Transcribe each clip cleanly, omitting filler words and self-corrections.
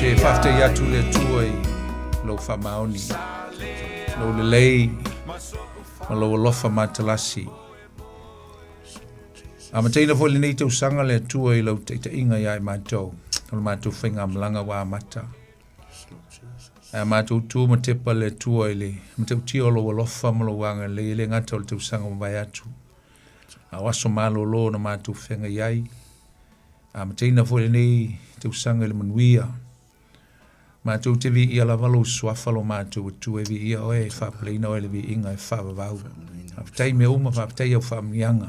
te faafetai atu i le Atua i lou faamaoni, lou lelei ma lou alofa matalasi. Amataina foi lenei tausaga le Atua i lau taitaiga ia i matou, o le matou faigamalaga ua amata. Ae a matou tu ma tepa le Atua i le matautia o lou alofa ma lou agalelei e le gata o le tausaga ua mavae atu, a o aso malolo na matou feagai ai, amataina foi lenei tausaga i le manuia. Matou te viia lava lou suafa lo matou Atua e viia oe e faapaleina oe i le viiga e faavavau. Faafetai mea uma, faafetai au faamanuiaga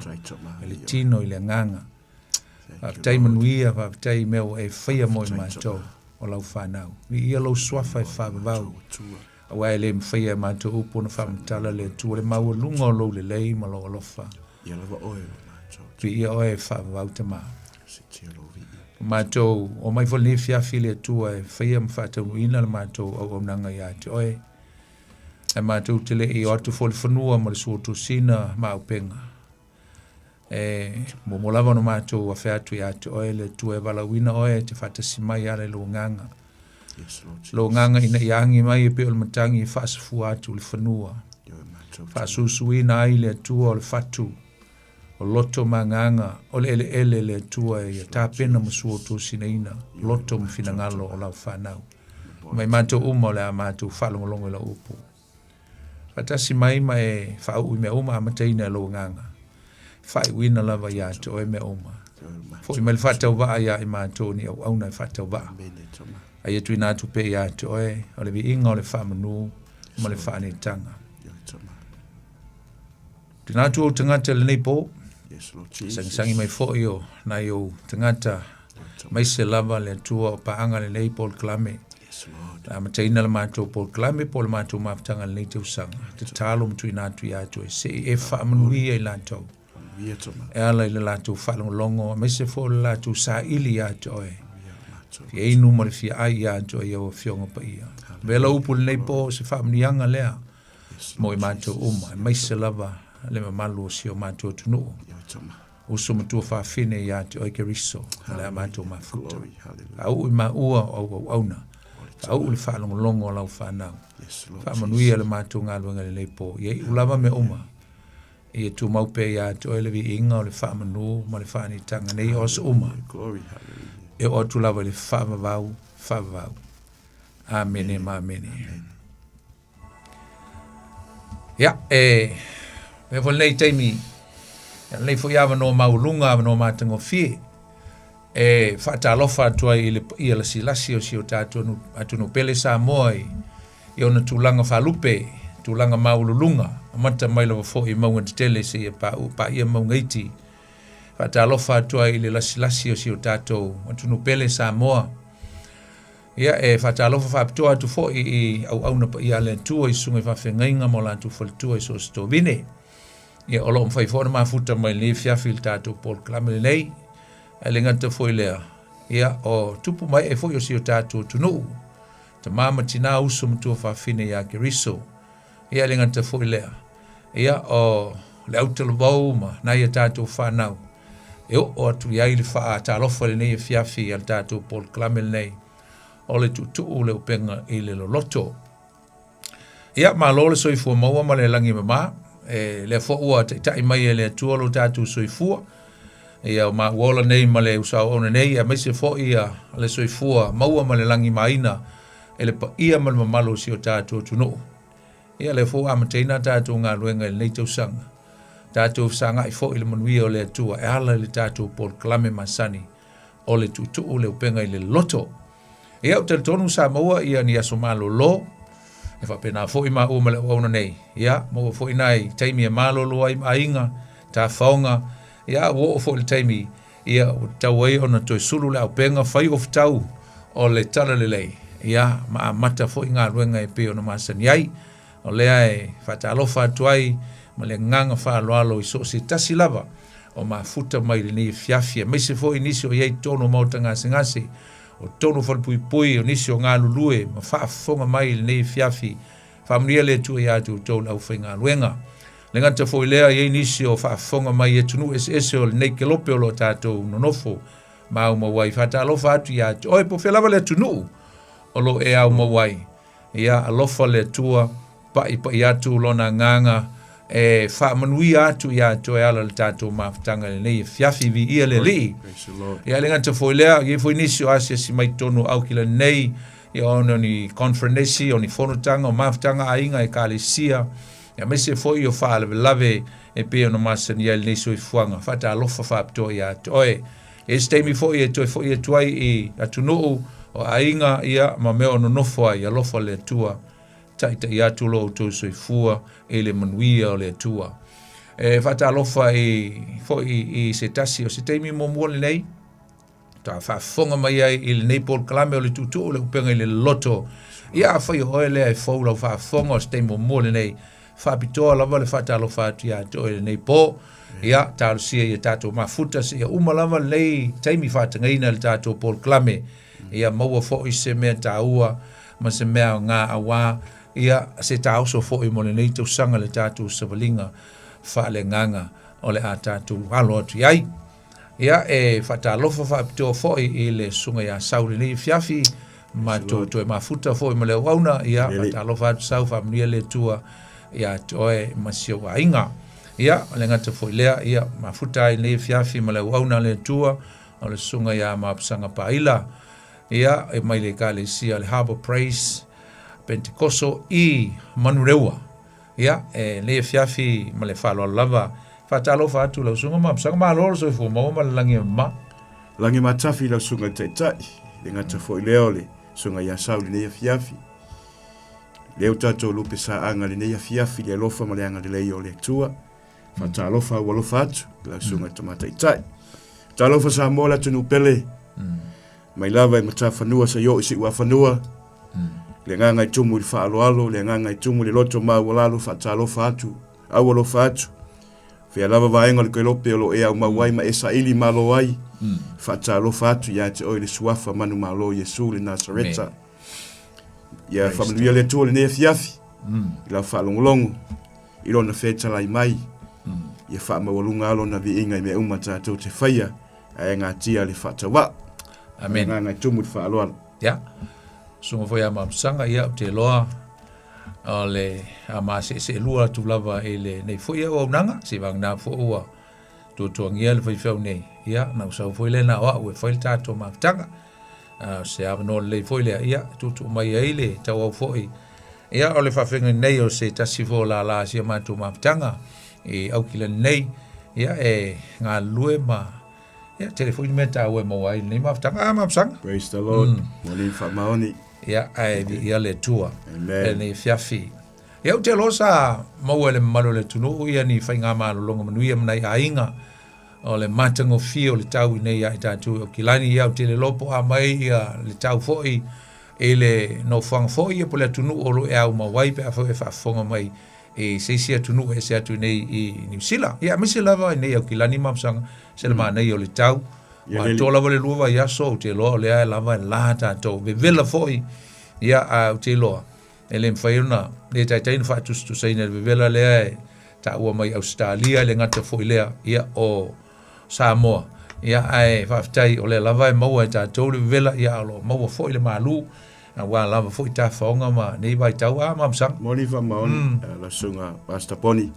i le tino i le agaga. Faafetai manuia, faafetai mea ua e faia mo i matou o lau fanau. Viia lou suafa e faavavau. Aua e le mafaia e matou upu ona faamatala le Atua le maualuga o lou lelei ma lou alofa. Viia oe e faavavau Tama. O matou, omai foi lenei afiafi le Atua e faia ma faataunuuina le matou auaunaga ia te oe. Ae matou te le i o atu foi le fanua ma le suotosina ma auupega. E muamua lava ona matou afe atu ia te oe le Atua e valaauina oe e te faatasi mai ala i lou agaga. Yes, Lord Jesus. Lou agaga ina ia agi mai e pei o le matagi e faasafua atu le fanua. Faasusuina ai le Atua o le fatu, o loto ma agaga, o le eleele le Atua ia tapena ma suotosinaina loto ma finagalo o lau fanau. Mai matou uma o le a matou faalogologo i lau upu. Faatasi mai ma e faauu i mea uma amataina e lou agaga. Faaiuina lava ia te oe mea uma. Foi mai le faatauvaa ia i matou ni auauna e faatauvaa. A ia tuuina atu pea ia te oe o le viiga o le faamanu ma le faaneetaga. Tuuina atu ou tagata i lenei po, sagisagi mai foi o nai ou tagata, maise lava le Atua o paaga lenei polokalame. Na amataina le matou polokalame po o le matou mafutaga i lenei tausaga, tatalo ma tuuina atu ia te oe, se i e faamanuia i latou e ala i le latou faalogologo, aemaise foi o le latou saili ia te oe, fia inu ma le fia ai ia te oe i au Afioga Paia. Avea lau upu i lenei po o se faamanuiaga lea mo i matou uma, aemaise lava le mamalu o si o matou atunuu. Uso matua faafine ia te oe Keriso, ma le a matou mafuta. Faauu i maua o au auauna, faauu le faalogologo a lau fanau. Faamanuia le matou galuega i lenei po, ia iu lava mea uma. Ia tumau pea ia te oe le viiga o le faamanu ma le faanitaga nei o aso uma. E oo atu lava i le faavavau, faavavau. Amene ma amene. Ia, e mea foi lenei taimi, ia lenei foi avanoa maualuga, avanoa matagofie, e faatalofa atu ai i le paia lasilasi o si o tatou atunuu pele Samoa i, i ona tulaga faalupe, tulaga maualuluga, amata mai lava foi i mauga tetele seia paia mauga iti. Faatalofa atu ai i le lasilasi o si o tatou atunuu pele Samoa. Ia, e faatalofa faapitoa atu foi i auauna paia a le Atua i susuga i faafeagaiga ma o latou faletua i so o se tovine. Ia, o lo o mafai foi ona mafuta mai lenei afiafi i le tatou polokalame lenei. Ae le gata foi lea, ia, o tupu ma ee foi o si o tatou atunuu, tama ma tina, uso ma tuafafine ia Keriso. Ia, e le gata foi lea, ia, o le autalavou ma nai a tatou fanau e oo atu i ai le faatalofa i lenei afiafi a le tatou polokalame lenei o le tuutuu le upega i le loloto. Ia, malo le soifua maua ma le lagi mama. E lea foi ua taitai mai e le Atua lo tatou soifua. Ia, o maua ola nei ma le uso auauna nei, aemaise foi ia le soifua maua ma le lagi maina e le paia ma le mamalu o si o tatou atunuu. Ia, lea foi ua amataina a tatou galuega i lenei tausaga. Tatou fesagai foi i le manuia o le Atua e ala i le tatou polokalame masani o le tuutuu le upega i le loto. Ia, ou te talitonu sa maua ia ni aso malolo, e faapena foi maua ma le auauna nei. Ia, maua foi nai taimi e malolo ai ma aiga, tafaoga, ia, ua oo foi le taimi, ia, ua tatau ai ona toe sulu le auupega, fai ofutau o le talalelei, ia, ma amata foi galuega e pei ona masani ai. O lea e faatalofa atu ai ma le agaga faaaloalo i so o se tasi lava o mafuta mai i lenei afiafi, aemaise foi nisi o i ai i totonu o maota gasegase, o totonu o falepuipui, o nisi o galulue ma faafofoga mai i lenei afiafi. Faamanuia le Atua ia te outou le aufaigaluega. Le gata foi lea, i ai nisi o faafofoga mai i atunuu eseese o lenei kelope o lo o tatou nonofo maumau ai. Faatalofa atu ia te oe, po o fea lava le atunuu. o lo o e aumau ai. Ia, alofa le Atua, pa'ipa'i atu Lona Agaga e faamanuia atu iā te oe ala le tatou mafutaga i lenei afiafi, viia le Alii. Ia, e le gata foi lea, e i ai foi nisi o asiasi mai totonu o Aukilani nei, ia ona o ni conferenesi, o ni fonotaga, o mafutaga a aiga, ekalesia, aemaise foi o faalavelave e pei ona masani ai lenei soifuaga. Faatalofa faapitoa iā te oe. E i ai se taimi foi e toe foi atu ai i atunuu o aiga ia ma mea o nonofo ai, alofa le Atua, taitai atu lo outou soifua i le manuia o le Atua. E faatalofa i foi i se tasi o se taimi muamua lenei, ta faafofoga mai ai i lenei polokalame o le tuutuu o le upega i le loto. Ia afai o oe lea e fou lau faafofoga o se taimi muamua lenei, faapitoa lava le faatalofa atu ia te oe i lenei po. Ia, talosia ia tatou mafuta seia uma lava lenei taimi faatagaina i le tatou polokalame. Ia maua foi se mea taua ma se mea aoga auā ia se taoso foi mo lenei tausaga le tatou savaliga faaleagaga o le a tatou alo atu i ai. Ia, e faatalofa faapitoa foi i le Susuga ia Sau i lenei afiafi, matou toe mafuta foi ma le auauna. Ia, faatalofa atu Sau, faamanuia le Atua ia te oe ma si ou aiga. Ia, o le gata foi lea, ia, mafuta ai lenei afiafi ma le auauna a le Atua, o le Susuga ia Mapusaga Paila, ia, e mai le Ekalesia o le Harbour Praise Pentekoso i Manureua. Ia, e lenei afiafi ma le faaaloalo lava, faatalofa atu lau susuga Mapusaga, malo le soifua maua ma le lagi e mama. Lagi matafi lau susuga i le Taitai, le gata foi lea o le susuga ia Sau i lenei afiafi. Lea ua tatou lupe saaga i lenei afiafi i le alofa ma le agalelei o le Atua. Faatalofa ua alofa atu i lau susuga i le Tama Taitai. Talofa Samoa le atunuu pele. Mai lava i Matafanua seia oo i Siuafanua. Le agaga e tumu i le faaaloalo, le agaga e tumu i le loto maualalo, faatalofa atu, aualofa atu. Fea lava vaega o le kelope o lo o e aumau ai ma e saili malo ai. Faatalofa atu ia te oe le suafa manumalo Iesu le Nasareta. Ia faamanuia le Atua i lenei afiafi i lau faalogologo i lona fetalai mai. Ia faamaualuga lona viiga i mea uma tatou te faia ae gatia le faatauvaa. Amen. Agaga e tumu i le faaaloalo. Ia. Susuga foi ia Mapusaga, ia ou te iloa o le a maseeseelua atu lava i lenei foi auaunaga, seivagana foi ua tuatuagia le faifeau nei, ia na ou sau foi lea na o au e fai le tatou mafutaga. A o se avanoa lelei foi lea, ia, e tuutuu mai ai le tauau foi. Ia, o le faafeagaiga nei o se tasi foi o lala si a matou mafutaga i Aukilani nei, ia, e galulue ma, ia, tele foi ni mea taua e maua ai i lenei mafutaga. A, Mapusaga? Praise the Lord. Mm. Mo le faamaoni. Ia, ae viia le Atua. Amen. Lenei afiafi. Ia, ou te iloa sa maua e le mamalu o le atunuu ia ni faigamalologa manuia ma nai aiga o le matagofie o le tau i nei ia i tatou i Aukilani. Ia, ou te le iloa po o a mai ia le tau foi i le nofoaga foi ia po o le atunuu o lo o e aumau ai pe afai o e faafofoga mai i se isi atunuu ese atu i nei i Niu Sila. Ia, aemaise lava i nei Aukilani Mapusaga, se le manaia o le tau. Ua atoa lava le lua vaiaso, ou te iloa o lea lava e la tatou. Vevela foi, ia, ae ou te iloa, E le mafai ona le taitai ona faatusatusaina i le vevela lea e taua mai Ausetalia, e le gata foi lea, ia, o Samoa. Ia, ae faafetai o lea lava e maua e tatou le vevela, ia, a o lo o maua foi le malu, aua lava foi tafaoga ma nei vaitau. A, Mapusaga? Moni faamaoni, mm. lau susuga Pastor Poni,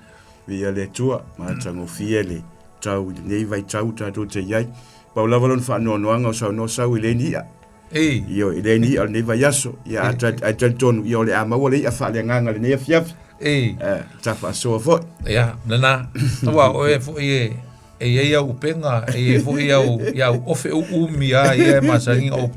viia le Atua, matagofie le tau i lenei vaitau tatou te i ai. Pau lava lona faanoanoaga o saunoa sau e le ni i'a. Ei. Ioe, e leai ni i'a o lenei vaiaso. Ia, a ta- ae talitonu, ia o le a maua le i'a faaleagaga i lenei afiafi. Ei. Eh, ta faasoa foi. Ia, lena. Aua o oe foi e e i ai au upega, e i ai foi au ia au ofe uumi a ia e masani o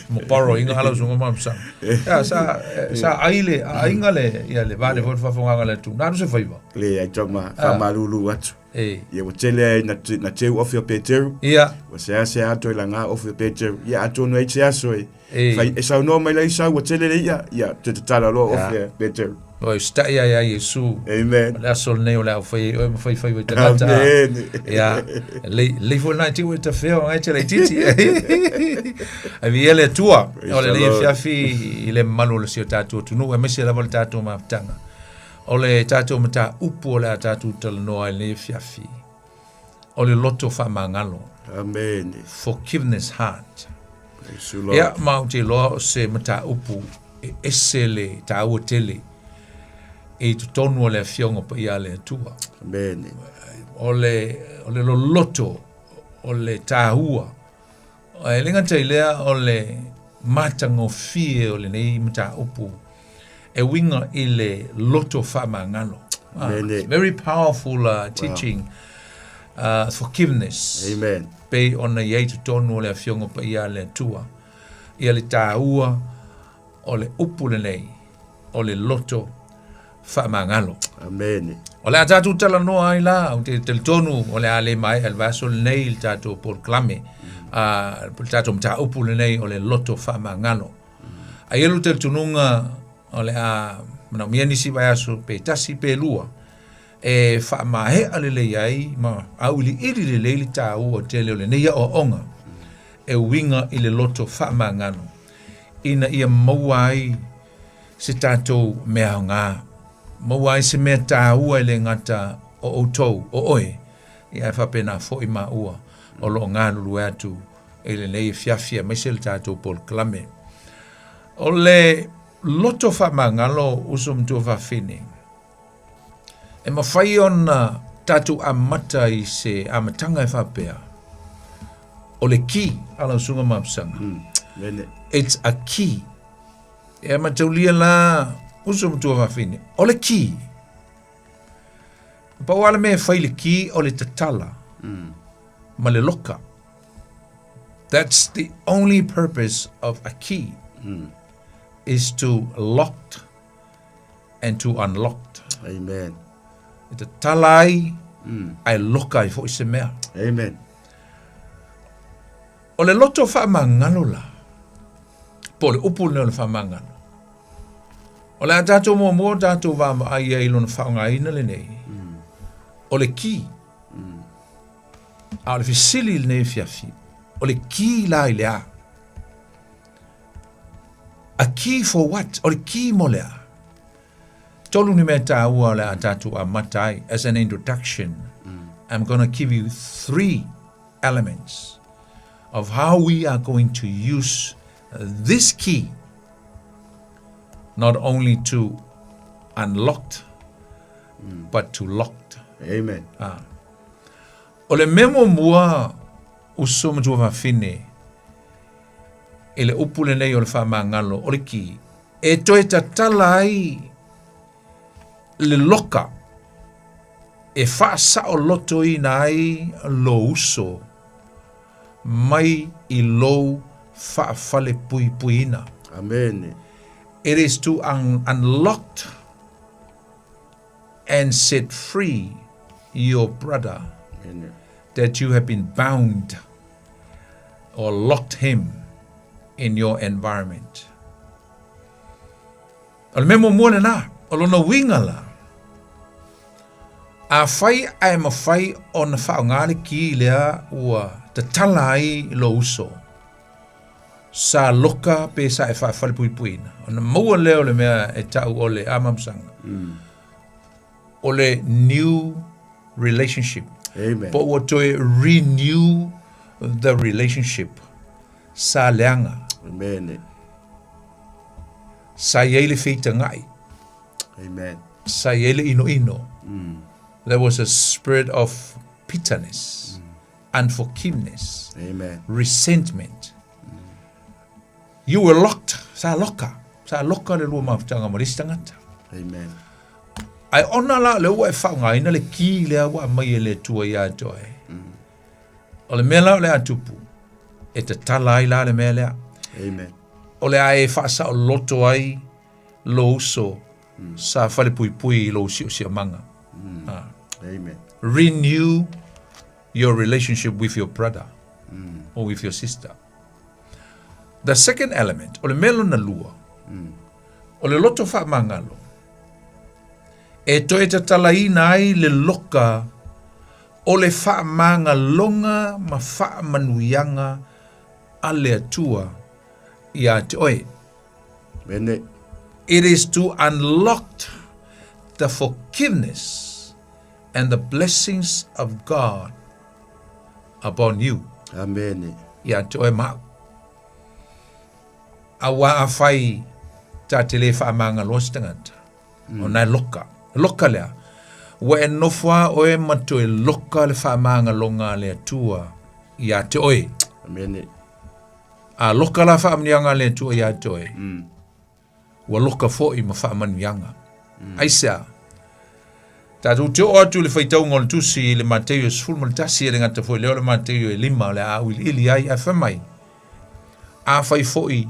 mo borrow inga ala usunga ma msa. Ia sa sa ai le aiga le ia le vale foi faafogaga le atu. Na se faiva. Leai tama faamalulu atu. E. Ia ua tele ai na, na teu ofe o Peteru. Ia. Ua seasea atu ai laga ofe o Peteru. Ia atonu ai se aso e. E. Fai, e saunoa mai lai sau ua tele le ia. Ia te tatala loa ofe a Peteru. Oi, sita'i ai ia Iesu. Amen. O le aso lenei o le a ou fai ai oe ma faifaiva i tagata. Amen. Ia, lelei, lelei foi lena e te ua e tafea o ngai te laitiiti. Ai viia le Atua. O le lenei afiafi i le mamalu o le si o tatou atunuu, aemaise lava le tatou mafutaga. O le tatou mataupu o le a tatou talanoa ai lenei afiafi, o le loto faamagalo. Amen. Forgiveness heart. Ia, ma ou te iloa o se mataupu e ese le taua tele i totonu o le Afioga Paia a le Atua. Amene. O le, o le loloto, o le taua, e le gata i lea o le matagofie o lenei mataupu e uiga i le loto faamagalo. Ah, very powerful uh, teaching. Wow. Uh, forgiveness. Amen. Pei ona i ai totonu o le Afioga Paia a le Atua. Ia le taua o le upu lenei o le loto faamagalo. Amene. O le a tatou talanoa ai la, ou te talitonu o le a le maea le vaiaso lenei i le tatou polokalame, mm. uh, le tatou mataupu lenei o le loto faamagalo. Mm. Ae i ai lou talitonuga o le a manaomia nisi vaiaso pe tasi pe lua e faamaea lelei ai ma auiliili lelei le taua tele o lenei aoaoga e uiga i le loto faamagalo ina ia maua ai se tatou mea aoga, maua ai se mea taua e le gata o outou, o oe, ia ae faapena foi maua o lo o galulue atu i lenei afiafi aemaise le tatou polokalame. O le loto faamagalo uso ma tuafafine, e mafai ona tatou amata i se amataga e faapea, o le key a lau Susuga Mapusaga. Mm, It's a key. E mataulia la uso ma tuafafine, o le key. Pau lava le mea e fai le key o le tatala mm. ma le loka. That's the only purpose of a key mm. is to lock and to unlock. Amen. E tatala ai, mm. ae loka ai foi se mea. Amen. O le loto faamagalo la, po o le upu lenei o le faamagalo, o le a tatou muamua tatou vaavaai ai i lona faaaogaina lenei, mm. o le ki. Mm. A o le fesili i lenei afiafi, o le ki la i le a? A key for what? O le ki mo le a? Tolu ni mea tāua o le a tātou amata ai. As an introduction, mm. I'm going to give you three elements of how we are going to use this key not only to unlock mm. but to lock. Amen. Ah. O le mea muamua uso ma tuafafine i le upu lenei o le faamagalo o le ki e toe tatala ai le loka e faasaolotoina ai lou uso mai i lou faafalepuipuiina. Amene. It is to un unlock and set free your brother Amen. that you have been bound or locked him in your environment. O le mea muamua lena, o lona uiga la, afai ae mafai ona faaaoga le ki lea ua tatala ai lou uso, sa loka pe sa e faafalepuipuiina, ona maua lea o le mea e tau o le amamusaga, mm. o le new relationship. Amen. Po ua toe renew the relationship. Sa leaga. Amen. Sa i ai le feitagai. Amen. Sa i ai le inoino. Mm. There was a spirit of bitterness, mm. unforgiveness, Amen. resentment. Mm. You were locked. Sa loka. Sa loka le lua mafutaga ma le isi tagata. Amen. Ae ona la lea ua e faaaogaina le ki lea ua aumai e le Atua ia te oe. Mm. O le mea la o le a tupu, e tatala ai la le mea lea. Amen. O le a e faasaoloto ai lou uso mm. sa falepuipui i lou siosiomaga. Mm. Ah. Amen. Renew your relationship with your brother mm. or with your sister. The second element, o le mea lona lua, mm. o le loto faamagalo, e toe tatalaina ai le loka o le faamagaloga ma faamanuiaga a le Atua ia te oe. Mene. It is to unlock the forgiveness and the blessings of God upon you. Amene. Ia te oe ma au. Auā afai ta te lē faamagaloa se tagata, ona e loka. Loka lea. Ua e nofo lava oe ma toe loka le faamagaloga a le Atua iā te oe. Amene. A loka la faamanuiaga a le Atua iā te oe, ua loka foi ma faamanuiaga. Aisea? Tatou te oo atu i le faitauga o le Tusi i le Mateio 11, e le gata foi i lea o le Mateio e 5 o le a auiliili ai, ae fai mai, Afai foi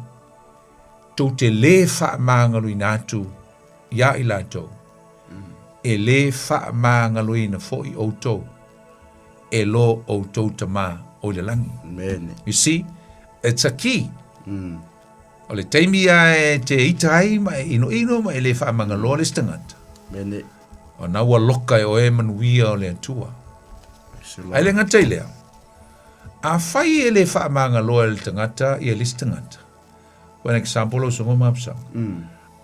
tou te lē faamagaloina atu iā i latou, e lē faamagaloina foi outou e lo outou Tamā o i le lagi. Amene. You see, it's a key. O le taimi ia e te ita ai ma e inoino ma e lē faamagaloa le isi tagata. Amene. Ona ua loka e oe manuia o le Atua. Ae le gata i lea, Afai e le faamagaloa e le tagata ia le isi tagata, for an example, lau susuga Mapsang,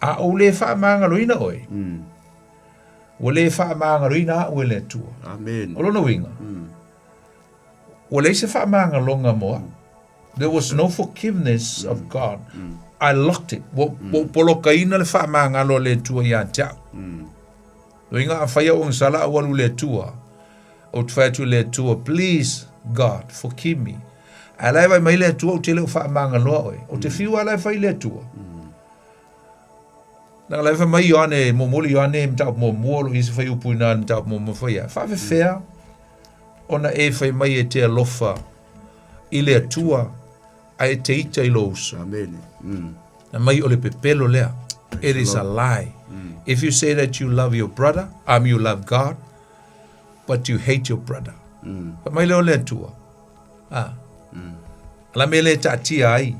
a ou le faamagaloina oe, ua le faamagaloina au e le Atua. Amen. O lona uiga, ua leai se faamagaloga mo au. There was no forgiveness of God. I locked it. Ua ou polokaina le faamagalo a le Atua ia te au. Uiga afai au agasala au alu i le Atua, ou te fai atu i le Atua, please God, forgive me. Ae la e vaai mai le Atua ou te le o faamagaloa oe. Ou te fiu lava la e fai i le Atua. Leaga la e fai mai Ioane, muamua le Ioane mataupu muamua o lo o i ai se fuaiupu i ina i le mataupu muamua fai ai, faafefea ona e fai mai e te alofa i le Atua ae e te ita i lou uso. Amene. Na mai o le pepelo lea. It is a lie. If you say that you love your brother, you love God, but you hate your brother. Fai mai lea o le Atua. Ah. La mea lea e taatia ai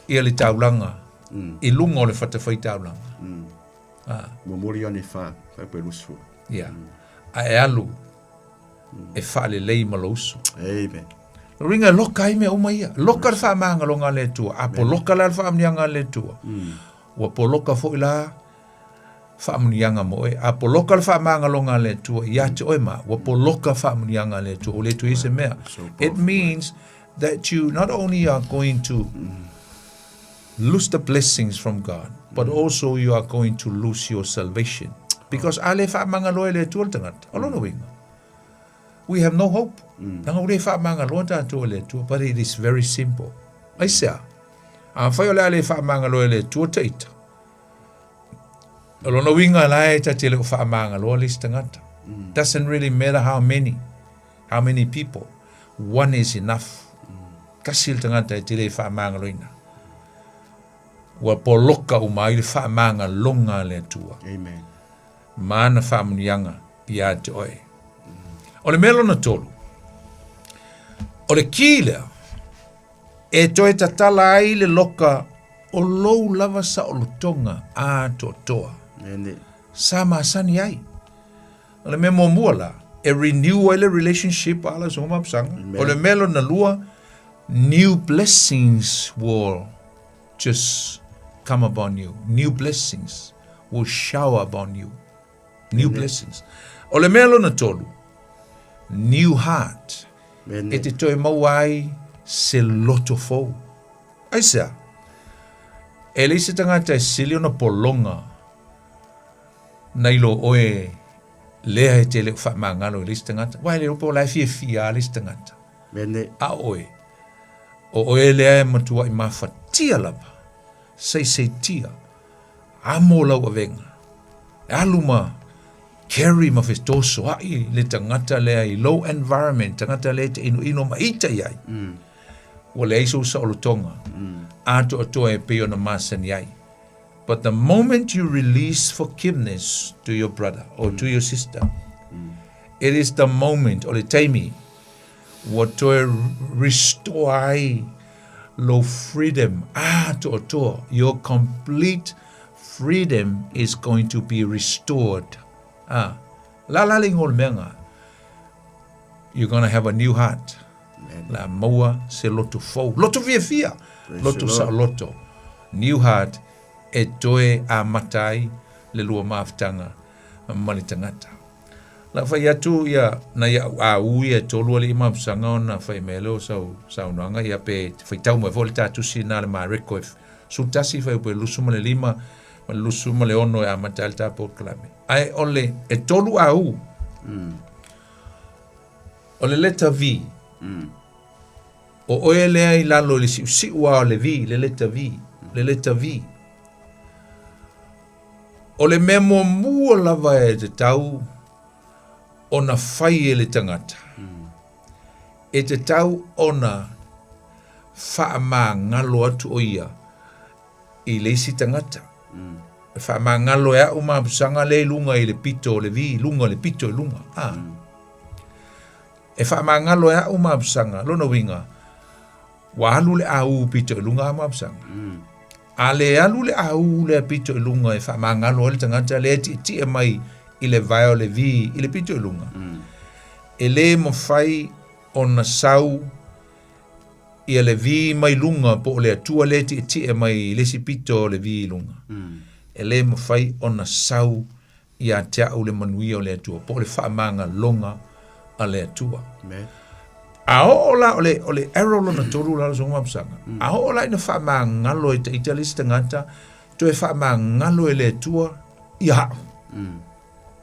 ia le taulaga i luga o le fatafaitaulaga. Ah. Momoli ane fa, fa pe lusu. Ia. A e alu e faalelei ma lou uso. Amen. Lona uiga e loka ai mea uma ia. Loka le faamagaloga a le Atua. A poloka la le faamanuiaga a le Atua, ua poloka foi la faamanuiaga mo oe. A poloka le faamagaloga a le Atua ia te oe ma, ua poloka faamanuiaga a le Atua, ua le toe i ai se mea. It means that you not only are going to lose the blessings from God, but also you are going to lose your salvation. Because a le faamagaloa e le Atua le tagata, o lona uiga, we have no hope. Leaga ua le faamagaloa tatou e le Atua, but it is very simple. Aisea? Afai o le a le faamagaloa e le Atua ta ita, o lona uiga la e ta te le o faamagaloa le isi tagata. Doesn't really matter how many, how many people, one is enough. Tasi le tagata e te le faamagaloina. Ua poloka uma ai le faamagaloga a le Atua. Amen. Ma ana faamanuiaga ia te oe. O le mea lona tolu, o le ki lea e toe tatala ai le loka o lou lava saolotoga atoatoa. Amen. Sa masani ai. O le mea muamua la, e renew ai le relationship a lau susuga Mapusaga. O le mea lona lua, new blessings will just come upon you. New blessings will shower upon you. New blessings. O le mea lona tolu, new heart. E te toe maua ai se loto fou. Aisea? E leai se tagata e sili ona pologa nai lo oe lea e te le o faamagalo i le isi tagata. Aua e le iloa po o la e fiafia lava le isi tagata. Mene. A o oe, o oe lea e matuai mafatia lava, saisaitia, amo lau avega, e alu ma carry ma fetosoa'i le tagata lea i lou environment, tagata lea e te inoino ma ita i ai. Ua leai sou saolotoga atoatoa e pei ona masani ai. But the moment you release forgiveness to your brother or to your sister, it is the moment, o le taimi, ua toe restore ai lou freedom atoatoa. Your complete freedom is going to be restored. Ah, la la le igoa o le mea lena. You're gonna have a new heart. La maua se loto fou. Loto fiafia. Loto saoloto. New heart e toe amata ai le lua mafutaga ma le tagata. La fai atu ia nai a'u au ia e tolu alii ma mapusaga ona fai mai ai lea o sau saunoaga ia pe faitau mai foi le ta tusi lena a le Mareko e 11 fuaiupu e 25 ma le 26 e amata ai le ta polokalame. Ae o le e tolu au. O le leta V. O oe lea i lalo i le siusiu lava o le V, le leta V, le leta V. O le mea muamua lava e tatau ona fai e le tagata, e tatau ona faamagalo atu o ia i le isi tagata. E faamagalo e au mapusaga lea i luga i le pito o le V, i luga o le pito i luga. Ah. E faamagalo e au mapusaga, lona uiga, ua alu le au pito i luga a mapusaga. A le alu le au lea pito i luga e faamagalo ai le tagata lea e tietie mai i le vae o le V i le pito i luga, e le mafai ona sau ia le V mai luga po o le Atua lea e tietie mai i le isi pito o le V i luga. E le mafai ona sau ia te au le manuia o le Atua, po o le faamagaloga a le Atua. Amen. A oo la, o le, o le arrow lona tolu la lau mapusaga, a oo la ina faamagalo e ita le isi tagata, toe faamagalo e le Atua ia au.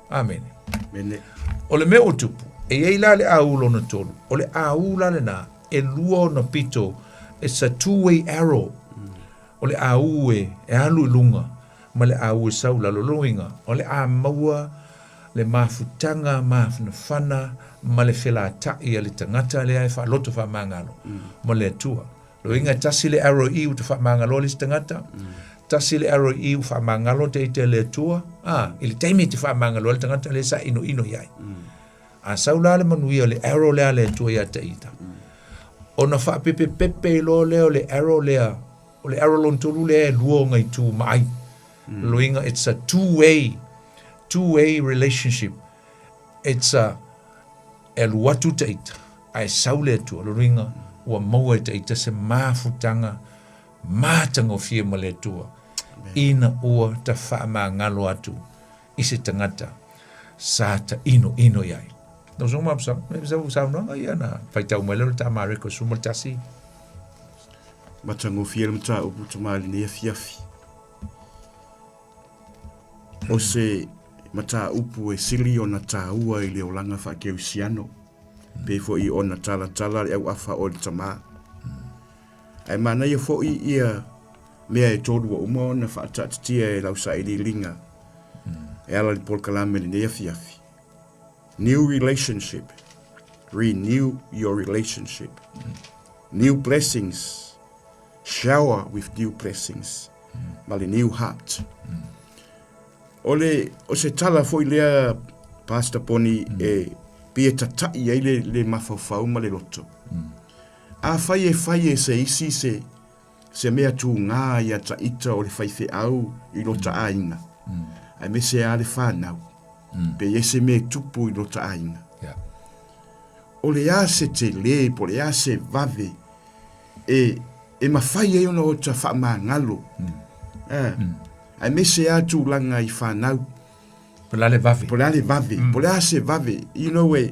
Amene. Mene. O le mea ua tupu, e i ai la le au lona tolu, o le au la lena, e lua ona pito, it's a two-way arrow. O le au e, e alu i luga, ma le au e sau i lalo. Lona uiga, o le a maua le mafutaga mafanafana ma le felata'i a le tagata lea e faaloto faamagalo ma le Atua. Lona uiga e tasi le arrow i ua faamagaloa le isi tagata, tasi le arrow i ua faamagalo te ita e le Atua, a, i le taimi e te faamagalo ai le tagata lea sa inoino i ai. A sau la le manuia o le arrow lea a le Atua ia te ita, ona faapepepepe loa lea o le arrow lea O le arrow lona tolu lea e lua ona itu maai. Lona uiga it's a two way, two way relationship. It's a, e alu atu ta ita, ae sau le Atua. Lona uiga ua maua e ta ita se mafutaga matagofie ma le Atua ina ua ta faamagalo atu i se tagata sa ta inoino i ai. Lau Susuga Mapusaga, me sau saunoaga ia na faitau mai lea o le tā Mareko 11. Matagofie le mataupu tama i lenei afiafi. O se mataupu e sili ona taua i le olaga faakerisiano, pei foi ona talatala le auafa o le tama. Ae manaia foi ia mea e tolu ua uma ona faataatitia e lau sailiiliga e ala i le polokalame i lenei afiafi. New relationship. Renew your relationship. New blessings. Shower with new blessings. Ma le new heart. O le, o se tala foi lea, Pastor Poni, e pei e tata'i ai le, le mafaufau ma le loto. Afai e fai e se isi se, se mea tūgā ia ta ita o le faifeau i lota aiga, aemaise lava le fanau, pe i ai se mea e tupu i lota aiga. O le a se tele po o le a se vave e, e mafai ai ona ota faamagalo, aemaise lava tulaga i fanau. Po o le a le vave. Po o le a le vave, po o le a se vave, you know, e,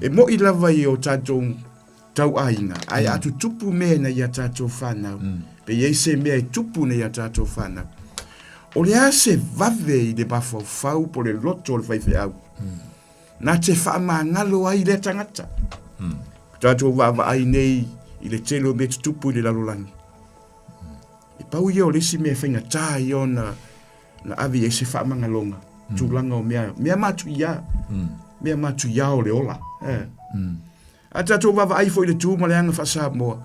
e mo'i lava i o tatou tau aiga, ae a tutupu mea nei ia tatou fanau, pe i ai se mea e tupu nei ia tatou fanau. O le a se vave i le mafaufau po o le loto o le faifeau, na te faamagalo ai lea tagata. Tatou vaavaai nei i le tele o mea tutupu i le lalolagi. E pau ia o le isi mea e faigata ia ona na ave i ai se faamagaloga, tulaga o mea, mea matuia, mea matuia o le ola. Eh. A tatou vaavaai foi i le tu ma le aga faa-Samoa,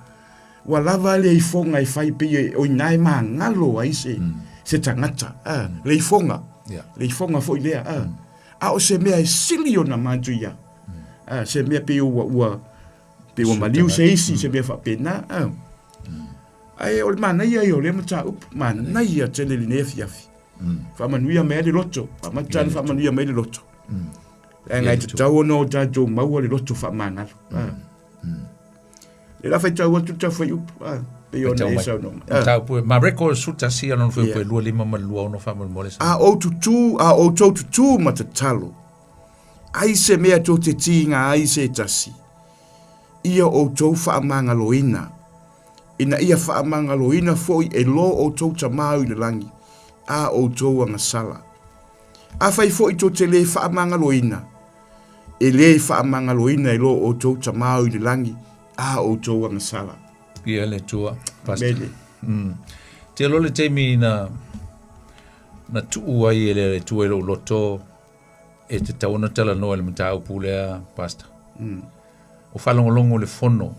ua lava le ifoga e fai pei e, o ina e magalo ai se, se tagata, a, le ifoga, Yeah. le ifoga foi lea, a. A o se mea e sili ona matuia, a, se mea pei ua, ua, pei ua maliu se isi, se mea faapena, a. Ae o le manaia ia o lea mataupu, manaia tele i lenei afiafi. Faamanuia mai ai le loto, faamata ona faamanuia mai le loto. Leaga e tatau ona o tatou maua le loto faamagalo. Le la faitau atu le tau fuaiupu, pei ona e saunoa mai. Mataupu e Mareko 11 ia lona fuaiupu e 25 ma le 26 faamolemole. A ou tutū, a outou tutū ma tatalo, ai se mea tou te tiga ai se tasi, ia outou faamagaloina. ina ia faamagaloina foi e lo outou Tama o i le lagi a outou agasala. Afai foi tou te lē faamagaloina, e lē faamagaloina e lo outou Tama o i le lagi a outou agasala. Ia le Atua, Pastor. Amene. Te iloa le taimi na na tuu ai e le Atua i lou loto e tatau ona talanoa i le mataupu lea, Pastor. O faalogologo le fono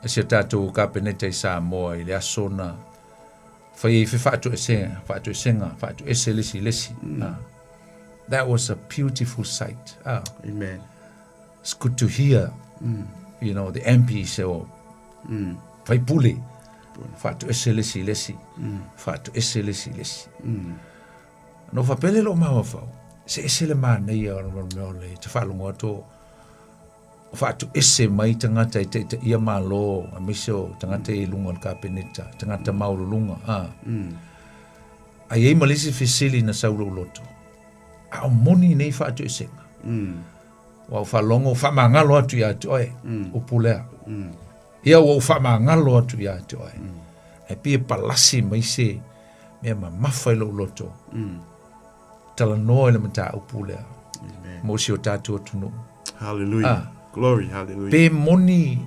a si o tatou Kapeneta i Samoa i le aso na fai ai fefaatoesega, faatoesega, faatoese le isi i le isi. Ah. That was a beautiful sight. Ah. Amen. It's good to hear, you know, the MPs o faipule, faatoese le isi i le isi, faatoese le isi i le isi. Na ou faapea lea i lou mafaufau, se ese le manaia o le mea o le te faalogo atu o o faatoese mai tagata e taitaia Malo, aemaise o tagata i luga o le Kapeneta, tagata maualuluga, a. A i ai ma le isi fesili na sau i lou loto, a o moni nei faatoesega? Ua ou faalogo ua faamagalo atu ia te oe, upu lea. Ia ua ou faamagalo atu ia te oe. Ae pei e palasi mai se mea mamafa i lou loto. Talanoa i le mataupu lea. Mo si o tatou atunuu. Hallelujah. Ah. Glory, hallelujah. Pe moni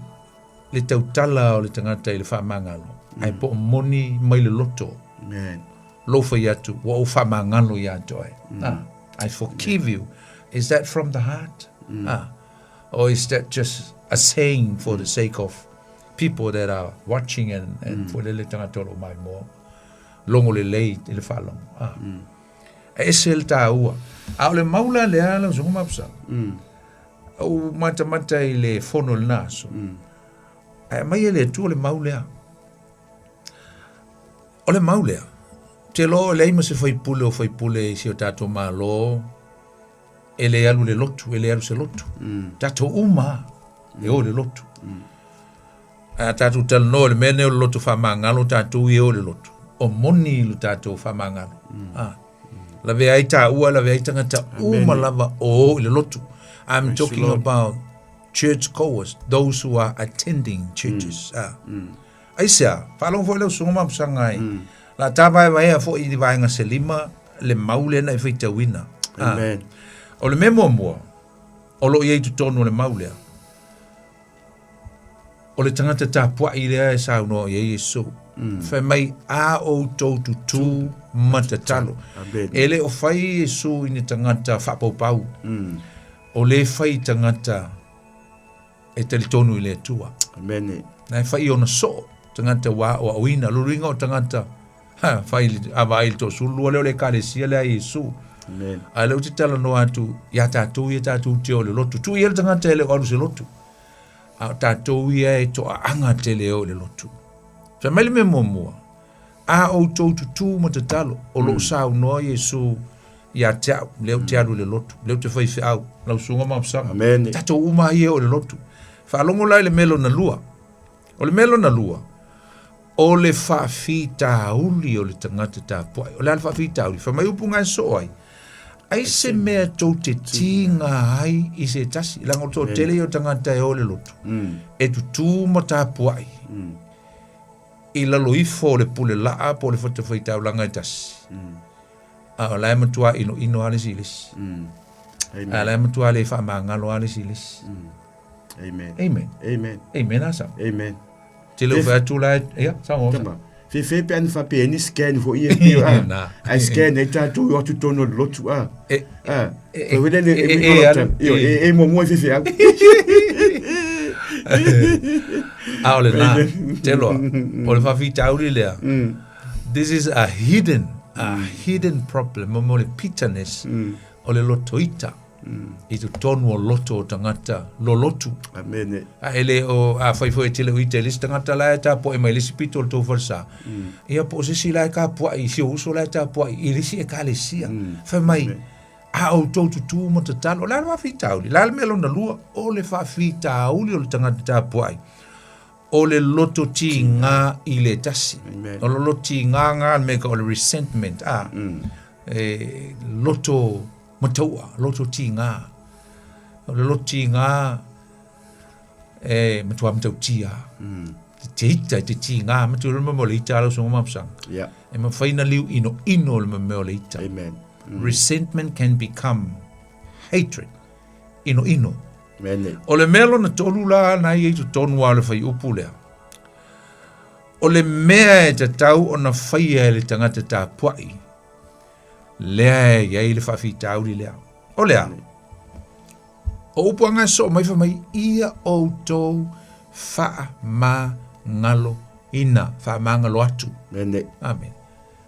le tautala o le tagata i le faamagalo, ae po o moni mai le loto. Amen. Lou fai atu, ua ou faamagalo ia te oe. Ah, I forgive you. Is that from the heart? Ah, or is that just a saying for the sake of people that are watching and, and foi lele tagata o lo o maimoa logo lelei i le faalogo. Ah. E ese le taua. A o le mau la lea lau susuga Mapusaga. Ou matamata i le fono i lena aso. Ae aumai e le Atua le mau lea. O le mau lea, ou te iloa e leai ma se faipule o faipule i si o tatou Malo e le alu i le lotu, e le alu i se lotu. Tatou uma lava e o i le lotu. Ae a tatou talanoa i le mea lenei o le loto faamagalo, tatou ia e o i le lotu, o moni lo tatou faamagalo. Ah. Lavea ai taua, lavea ai tagata uma lava o o i le lotu. I'm talking about church goers, those who are attending churches. Ah. Aisea, faalogo foi lau susuga Mapusaga ai, la ta vaevaea foi i vaega se lima le mau lea na e faitauina. Ah. Amen. O le mea muamua, o lo o i ai i totonu o le mau lea, o le tagata tapuai lea e saunoa i ai Iesu. Fai mai, a outou tutū ma tatalo. Amen. E le o fai Iesu i ni tagata faapaupau. O lea e fai i tagata e talitonu i le Atua. Amene. Na e fai i ona soo, tagata ua aoaoina, lona uiga o tagata, ha, fai i le, a vaai i le toasefululoa lea o le ekalesia lea a Iesu. Amen. A o lea ou te talanoa atu iā tatou ia tatou te o i le lotu. Tuu ia le tagata e le o alu i se lotu. A o tatou ia e toaaga tele e o i le lotu. Fai mai le mea muamua, a outou tutū ma tatalo, o lo o saunoa Iesu ia te au, lea ou te alu i le lotu, lea ou te fai feau, lau susuga Mapusaga. Amene. Tatou uma ia e o i le lotu. Faalogo la i le mea lona lua. O le mea lona lua, o le faafitauli o le tagata tapuai. O le a le faafitauli? Fai mai upu na e soo ai, ai se mea tou te tiga ai i se tasi, leaga o le toatele ia o tagata e o i le lotu, e tutū ma tapuai i lalo ifo o le pule laa po o le fatafaitaulaga e tasi. A o la e matua inoino lava le isi i le isi. A o la e matua le faamagalo lava le isi i le isi. Amen. Amen. Amen. Amen a Sam. Amen. Te leo fai atu la, ia, saunoa. Tama. Fefe pe ana faapea ni scan foi ia pio a. Na. Ai scan ai tatou o atu tonu o le lotu a. E, A. e, Foi wele le e, e e, e, e, alu, e, e, e muamua e fefe au. A o lena, te loa, o le faafitauli lea. This is a hidden, a hidden problem, mo le bitterness o le lotoita i totonu o loto o tagata lolotu. Amene. A e le o, afai foi e te le o ita i le isi tagata la e tapuai mai i le isi pito o le tou falesa, ia po o se isi la e tapuai i si ou uso la e tapuai i le isi ekalesia. Fai mai, a outou tutū ma tatalo, o le a le faafitauli? O le a le mea lona lua? O le faafitauli o le tagata tapuai, o le loto tigā i le tasi. Amen. O le loto tigā ngā le mea ka o le resentment, a, e, loto mataua, loto tigā. O le loto tigā, e matua matautia. te ita, e te tigā. Matua le mea o le ita a lau susuga Mapusaga. Yeah. E mafai na liu inoino le mea o le ita. Amen. Resentment can become hatred. Inoino. Amen. O le mea lona tolu la na i ai totonu lava o le fuaiupu lea, o le mea e tatau ona faia e le tagata tapuai, lea e i ai le faafitauli lea. O le a? O upu aga e soo mai fai mai, ia outou faamagaloina, faamagalo atu. Amen. Amen.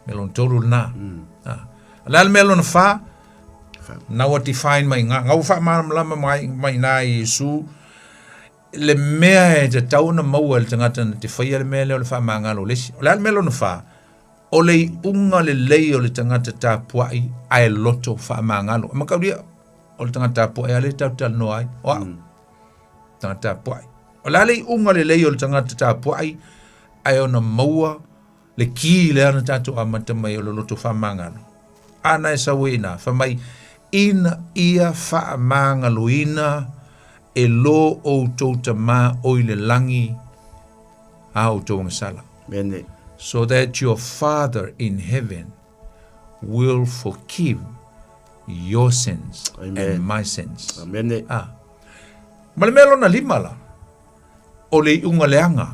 Mea lona tolu lena. Ah. O le a le mea lona fa? Na ua define mai ngā. Ngā ua faamalamalama mai, mai nā i Iesu le mea e tatau ona maua e le tagata na te faia le mea lea o le faamagalo o le isi. O le a le mea lona fa? O le iuga lelei o le tagata tapuai ae loto faamagalo. E mataulia, o le tagata tapuai lava lea tatou te talanoa ai, o au. Tagata tapuai. O le a le iuga lelei o le tagata tapuai ae ona maua le ki lea na tatou amata mai o le loto faamagalo. A na e sau ai ina, fai mai, ina ia faamagaloina e lo outou Tama o i le lagi a outou agasala. Mene. So that your Father in heaven will forgive your sins Amen. and my sins. Amene. Ah. Ma le mea lona lima la, o le iuga leaga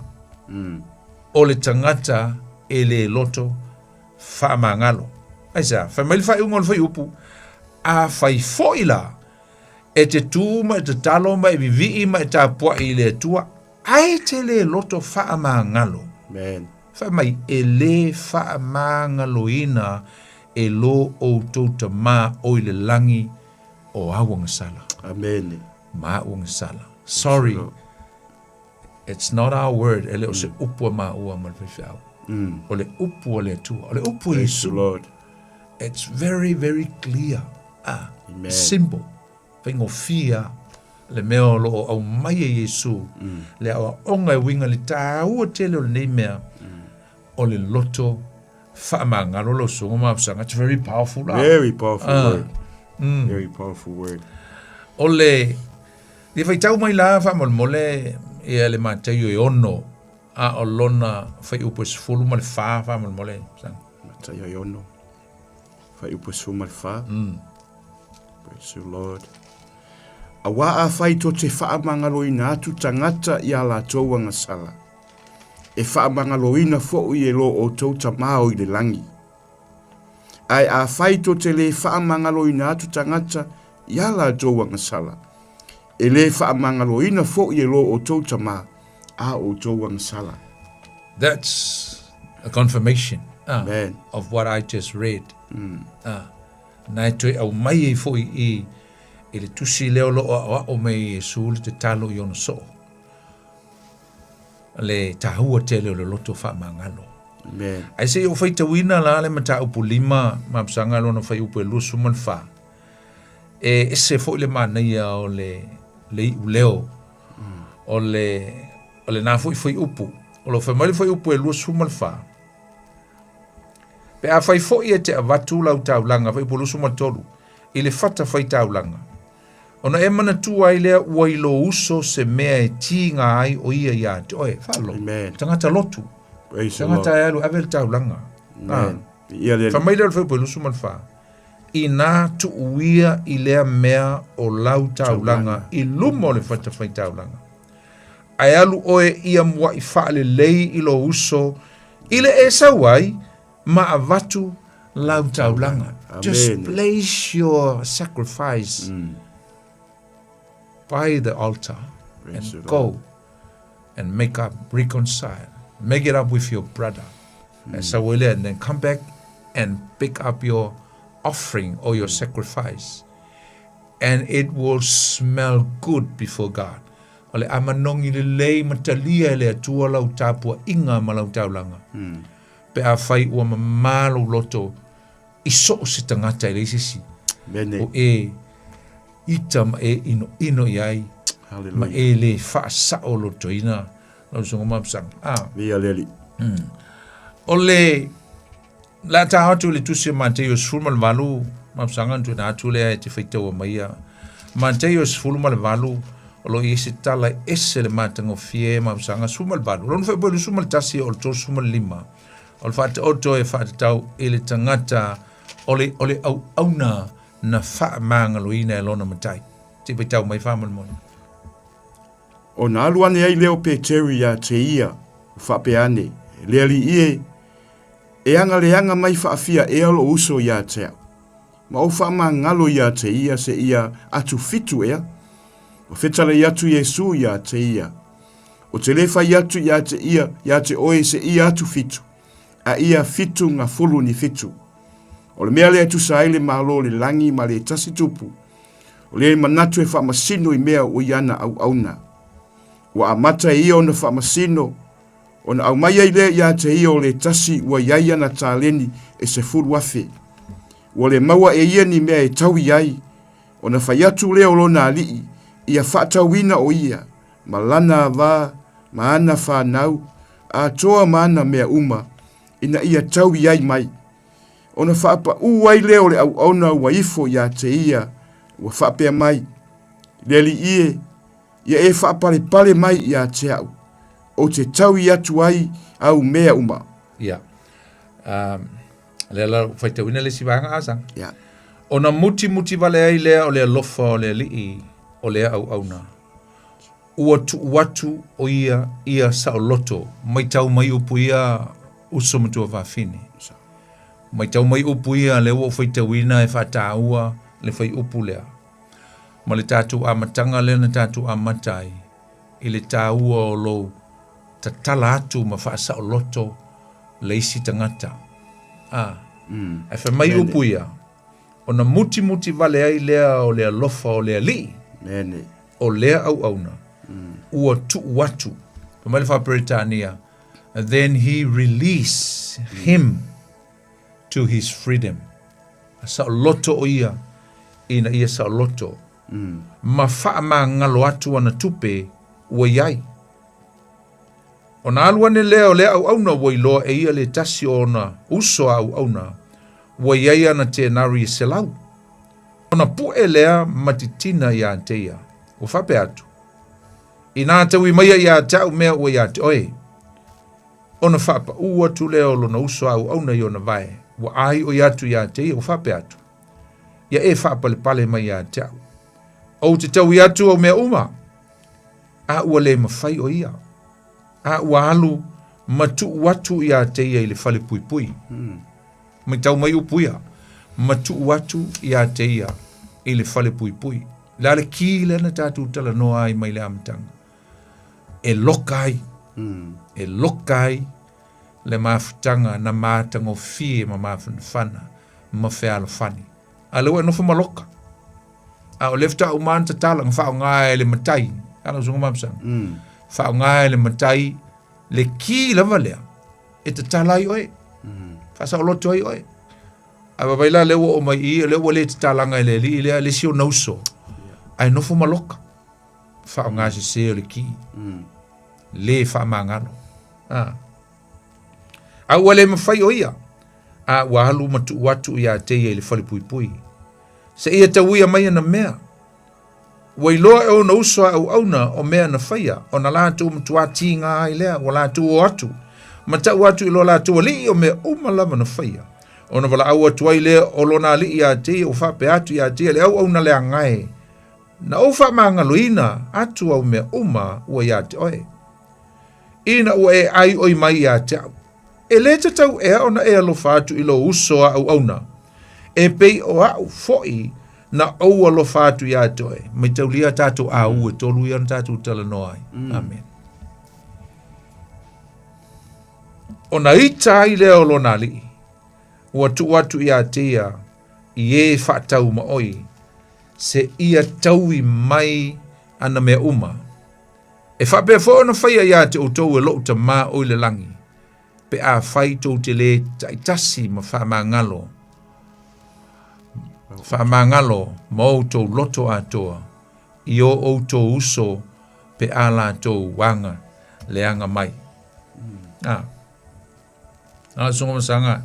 o le tagata e le loto faamagalo. Aisea? Fai mai le faaiuga o le fuaiupu, Afai foi la e te tu ma e tatalo ma e vivii ma e tapuai i le Atua, ae te le loto faamagalo. Amen. Fai mai, e le faamagaloina e lo outou Tama o i le lagi o au agasala. Amene. Ma au agasala. Sorry. It's not our word. E le o se upu a maua ma le faifeau. O le upu a le Atua. O le upu a Praise the Iesu. Lord. It's very, very clear. Ah, Amen. simple. Faigofie lava le mea o lo o aumai e Iesu. Le aoaoga e uiga i le taua tele o lenei mea o le loto faamagalo lau susuga ma Afusaga. It's very powerful la. Very powerful Ah. word. Very powerful word. O le le faitau mai la faamolemole ia le Mataio e 6 a o lona fuaiupu e 14 faamolemole. Afusaga. Mataio e 6. Fuaiupu e 14. Praise the Lord. Auā afai to te faamagaloina atu tagata i a latou agasala, e faamagaloina foʻi e lo outou Tamā o i le lagi. Ae afai to te lē faamagaloina atu tagata i a latou agasala, e lē faamagaloina foʻi e lo outou Tamā a outou agasala. That's a confirmation Amen. of what I just read. Na e toe aumai ai foi i i le tusi lea o lo o aʻoaʻo mai e Iesu le tatalo i ona soo, le taua tele o le loto faamagalo. Amen. Ae se i ou faitauina la le mataupu lima ma Aposaga lona fuaiupu e 24, e ese foi le manaia o le le iuleo o le o lena foi fuaiupu. O lo o fai mai le fuaiupu e 24, Pe afai foi e te avatu lau taulaga, fuaiupu 23, i le fata faitaulaga, ona e manatua ai lea ua i lou uso se mea e tiga ai o ia ia te oe. Faalogo. Amen. Tagata lotu. Praise the Lord. Tagata e alu ave le taulaga. Amen. Ia le Fai mai lea o le fuaiupu 24, Inā tuuia i lea mea o lau taulaga i luma o le fata faitaulaga, ae alu oe ia muaʻi faalelei i lou uso i le e sau ai ma avatu lau taulaga. Just Amen. place your sacrifice by the altar Praise and the go Lord. and make up, reconcile, make it up with your brother. And so will and then come back and pick up your offering or your sacrifice. And it will smell good before God. O le a manogi lelei ma talia e le Atua lau tapuaiga ma lau taulaga. Pe afai ua mamā lou loto i so o se tagata e leai se isi Mene. o e ita ma e inoino i ai ma Hallelujah. e le faasao lotoina lau susuga ma Aposaga. Ah. Viia le Alii. O le le a taha atu i le tusi o Mateio 18, Mapusaga na tuuina atu lea e te faitaua maia. Mateio 18, O lo o i ai se tala e ese le matagofie ma Usaga 18. O lona fuaiupu e 21 o le 35, o le faataoto e faatatau i le tagata o le, o le auauna na faamagaloina e lona matai. Se i faitau mai faamolemole. Ona alu ane ai lea o Peteru iā te ia, ua faapea ane, Le Alii e, e agaleaga mai faafia ea lou uso iā te au, ma ou faamagalo iā te ia seia atu fitu ea? Ua fetalai atu Iesu iā te ia, O te le fai atu iā te ia, iā te oe seia atu fitu, a ia fitu gafulu ni fitu. O le mea lea e tusa ai le Malo o le lagi ma le tasi tupu, O lea manatu e faamasino i mea ua i ana auauna. Ua amata e ia ona faamasino, ona aumai ai lea ia te ia o le tasi ua i ai ana taleni e 10,000. Ua le maua e ia ni mea e taui ai, ona fai atu lea o lona alii, ia faatauina o ia, ma lana ava, ma ana fanau, atoa ma ana mea uma, ina ia taui ai mai. Ona faapaū ai lea o le auauna ua ifo iā te ia, ua faapea mai, Le Alii e, ia e faapalepale mai iā te au, ou te taui atu ai au mea uma. Ia. Um, lea la faitauina le isi vaega Asaga. Ia. Ona mutimuti vale ai lea o le alofa o le alii o lea auauna. Ua tuu atu o ia ia saoloto, maitau mai upu ia uso ma tuafafine. Maitau mai upu ia lea ua ou faitauina e faataua le faiupu lea. Ma le tatou amataga lea na tatou amata ai i le taua o lou tatala atu ma faasaoloto le isi tagata. A, ae fai mai upu ia, ona mutimuti vale ai lea o le alofa o le Alii, o lea auauna, ua tuu atu. Fai mai le Faa-Peretania, then he release him to his freedom. A saoloto o ia ina ia saoloto. Ma faamagalo atu ana tupe ua i ai. Ona alu ane lea o lea auauna ua iloa e ia le tasi o ona uso a auauna ua i ai ana tenari e 100. Ona puʻe lea ma titina iā te ia, ua faapea atu, Inā taui maia iā te au mea ua iā te oe. Ona faapaʻū atu lea o lona uso a auauna i ona vae, ua āiʻo i atu iā te ia, ua faapea atu, Ia e faapalepale mai iā te au. Ou te taui atu au mea uma. A ua le mafai o ia. A ua alu ma tuu atu iā te ia i le fale puipui. Maitau mai upu ia, ma tuu atu iā te ia i le fale puipui. Le a le kī lea na tatou talanoa ai mai le amataga? E loka ai, e loka ai le mafutaga na matagofie ma mafanafana ma fealofani. A lea ua e nofo ma loka. A o lea faatoa uma ana tatala na faaaoga e le matai. A lau susuga Mapusaga. Faaaoga e le matai le kī lava lea e tatala ai oe. Faasaoloto ai oe. A vaavaai la lea ua oo mai i i, o lea ua le tatalaga e le alii lea le isi ona uso. Ae nofo ma loka. Faaaoga sese o le kī. Le faamagalo. A. A ua le mafai o ia, a ua alu ma tuu atu iā te ia i le falepuipui. Seia tauia mai ana mea. Ua iloa e ona uso a auauna o mea na faia, ona latou matuā tīgā ai lea, ua latou o atu, ma tau atu i lo latou alii o mea uma lava na faia. Ona valaau atu ai lea o lona alii iā te ia, ua faapea atu iā te ia, le auauna leaga e, na ou faamagaloina atu au mea uma ua iā te oe. Ina ua e ʻaiʻoi mai iā te au, e lē tatau ea ona e alofa atu i lou uso a auauna, e pei o aʻu foʻi na ou alofa atu iā te oe. Maitaulia a tatou ʻāū e tolu ia na tatou talanoa ai. Amen. Ona ita ai lea o lona alii, ua tuu atu iā te ia i e faatau ma oi, seia taui mai ana mea uma. E faapea foi ona faia iā te outou e loʻu Tamā o i le lagi, pe afai tou te lē taitasi ma faamagalo, faamagalo ma outou loto atoa i o outou uso pe a latou aga leaga mai. A. A susuga Masaga,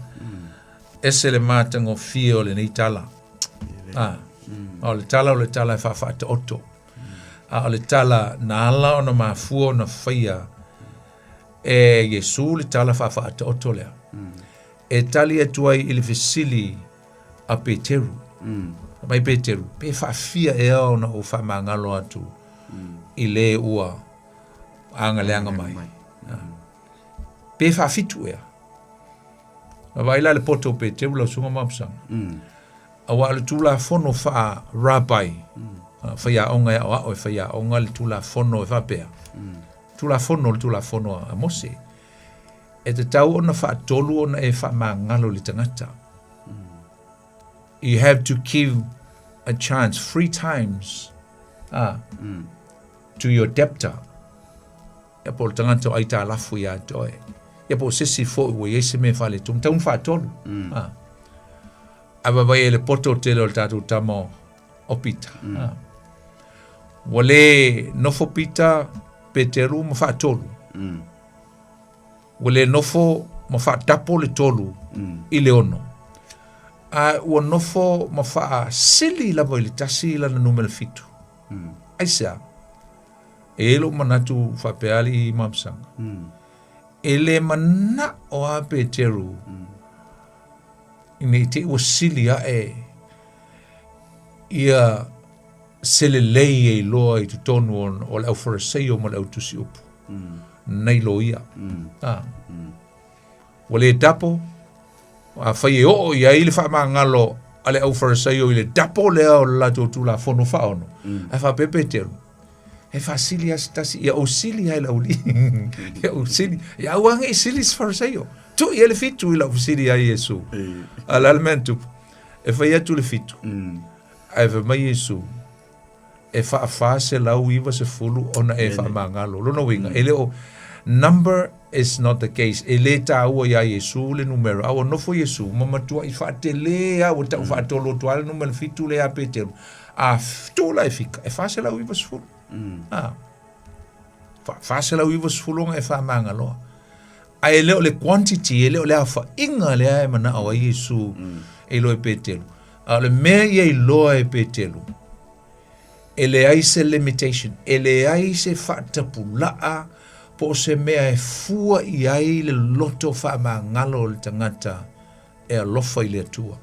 ese le matagofie o lenei tala. A, o le tala o le tala e faafaataoto. A o le tala na ala ona mafua ona faia e Iesu le tala faafaataoto lea. E tali atu ai i le fesili a Peteru. Fai mai Peteru, pe faafia ea ona ou faamagalo atu i le ua agaleaga mai. Pe faafitu ea. Vaai la le poto o Peteru lau susuga Mapusaga. Aua o le Tulafono faa-Rabbi, faiaoga e aoao e faiaoga le Tulafono e faapea, Tulafono o le Tulafono a Mose, e tatau ona faatolu ona e faamagalo i le tagata. You have to give a chance three times to your debtor. Ia po o le tagata o aitalafu ia te oe. Ia po o se isi foi ua i ai se mea faaletonu, tatau ona faatolu. Ah. A vaavaai i le poto tele o le tatou tama o Pita. Ah. Ua le nofo Pita Peteru ma faatolu. Ua le nofo ma faatapo le tolu i le ono. A ua nofo ma faasili lava i le tasi lana numera fitu. Aisea? E i ai lou manatu faapea alii Mapusaga. E le manao a Peteru ne i te i ua sili ae ia se lelei e iloa i totonu o le aufaraseio ma le autusiupu nai lo ia. Ua le tapo, afai e oo i ai le faamagalo a le aufarasaio i le tapo lea o le latou Tulafono faaono, ae faapea Peteru, E faasili lava se tasi, ia ou sili lava i le aualii. Ia ou sili, ia aua ne i sili se Fariseio. Tuu i ai le fitu i lau fesili ia Iesu. A o le a le mea na tupu? E fai atu le fitu, ae fai mai Iesu, e faa-490 ona e faamagalo. O lona uiga, e le o, number is not the case. E le taua iā Iesu le numera, a ua nofo Iesu ma matuai faatele lava, ua tau faatolu atu lava le numera fitu lea ia Peteru. A tuu la e fika, e 490. A, 490 ona e faamagaloa. Ae e le o le quantity, e le o le aofaiga lea e manao ai Iesu e iloa e Peteru. A o le mea ia iloa e Peteru, e leai se limitation, e leai se faatapulaa po o se mea e fua i ai le loto faamagalo o le tagata e alofa i le Atua.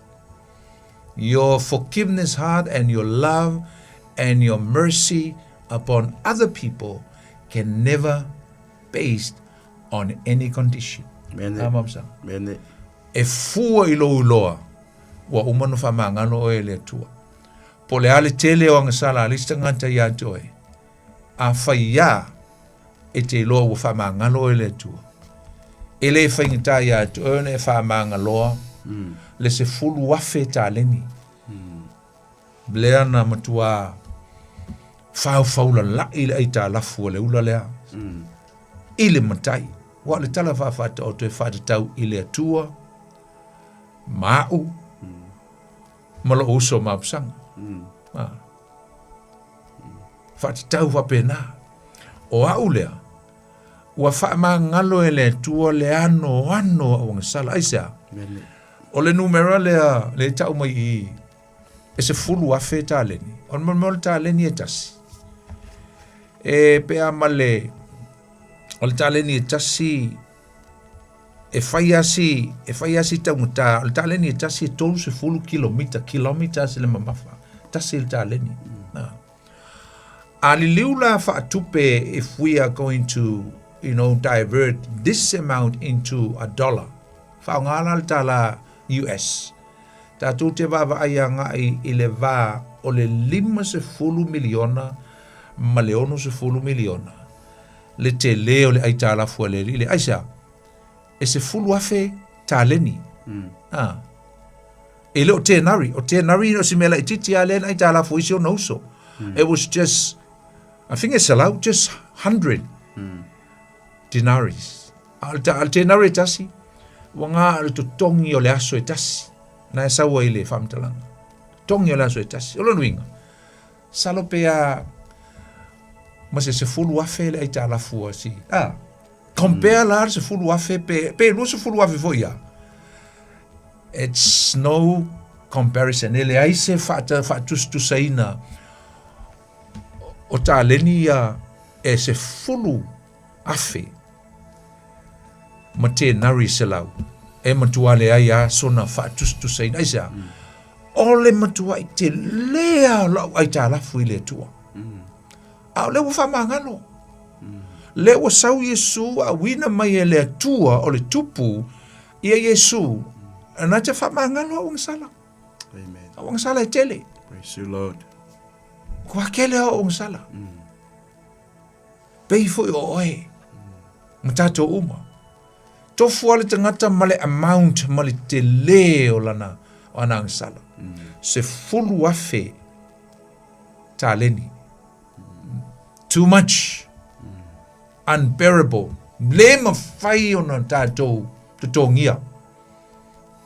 Your forgiveness heart and your love and your mercy upon other people can never based on any condition. Mea nei. A Mamsa? Mea nei. E fua i lou iloa, ua uma ona faamagalo oe e le Atua. Po o le a le tele o agasala a le isi tagata ia te oe, afai ia e te iloa ua faamagalo oe e le Atua, e le faigata ia te oe ona e faamagaloa le 10,000 taleni. Lea na matuā faufaulalai le aitalafu a le ula lea i le matai. Aua o le tala faafaataoto e faatatau i le Atua ma au ma lou uso mapusaga. Ah. Faatatau faapena. O au lea, ua faamagalo e le Atua le anoano o au agasala. Aisea? O le numera lea, lea e tau mai i i, e 10,000 taleni. O le mea o le taleni e tasi. E pe a ma le, o le taleni e tasi, e fai lava si, e fai lava si taugata, o le taleni e tasi e 30 kilomita, kilometers le mamafa, tasi le taleni. Mm. A liliu la faatupe if we are going to, you know, divert this amount into a dollar, faaaoga la le tala US, tatou te vaavaai agai i le va o le 50 miliona ma le 60 miliona le tele o le aitalafu a le alii lea. Aisea? E 10,000 taleni. Ah. E le o tenari. O tenari o si mea laitiiti lava lea na aitalafu ai si ona uso. It was just, I think it's allowed just 100 denaries. A o le tenari e tasi, ua na o le totogi o le aso e tasi. Na e sau ai le faamatalaga. Totogi o le aso e tasi. O lona uiga, salo pe a ma se 10,000 le aitalafu a si. A, compare la le 10,000 pe, pe 20,000 foi ia. It's no comparison. E leai se faatusatusaina. O taleni ia e 10,000 ma tenari 100 e matua leai lava sona faatusatusaina. Aisea? O le matuai telē lava o lau aitalafu i le Atua. A o lea ua faamagalo. Lea ua sau Iesu auina mai e le Atua o le Tupu ia Iesu na te faamagalo au agasala. Amen. Au agasala e tele. Praise you, Lord. Kua kele au agasala. Pei foi o oe ma tatou uma. Tofu lava le tagata ma le amount ma le telē o lana o ana agasala. 10,000 taleni. Too much. Unbearable. Le mawhai ona tātou totongia.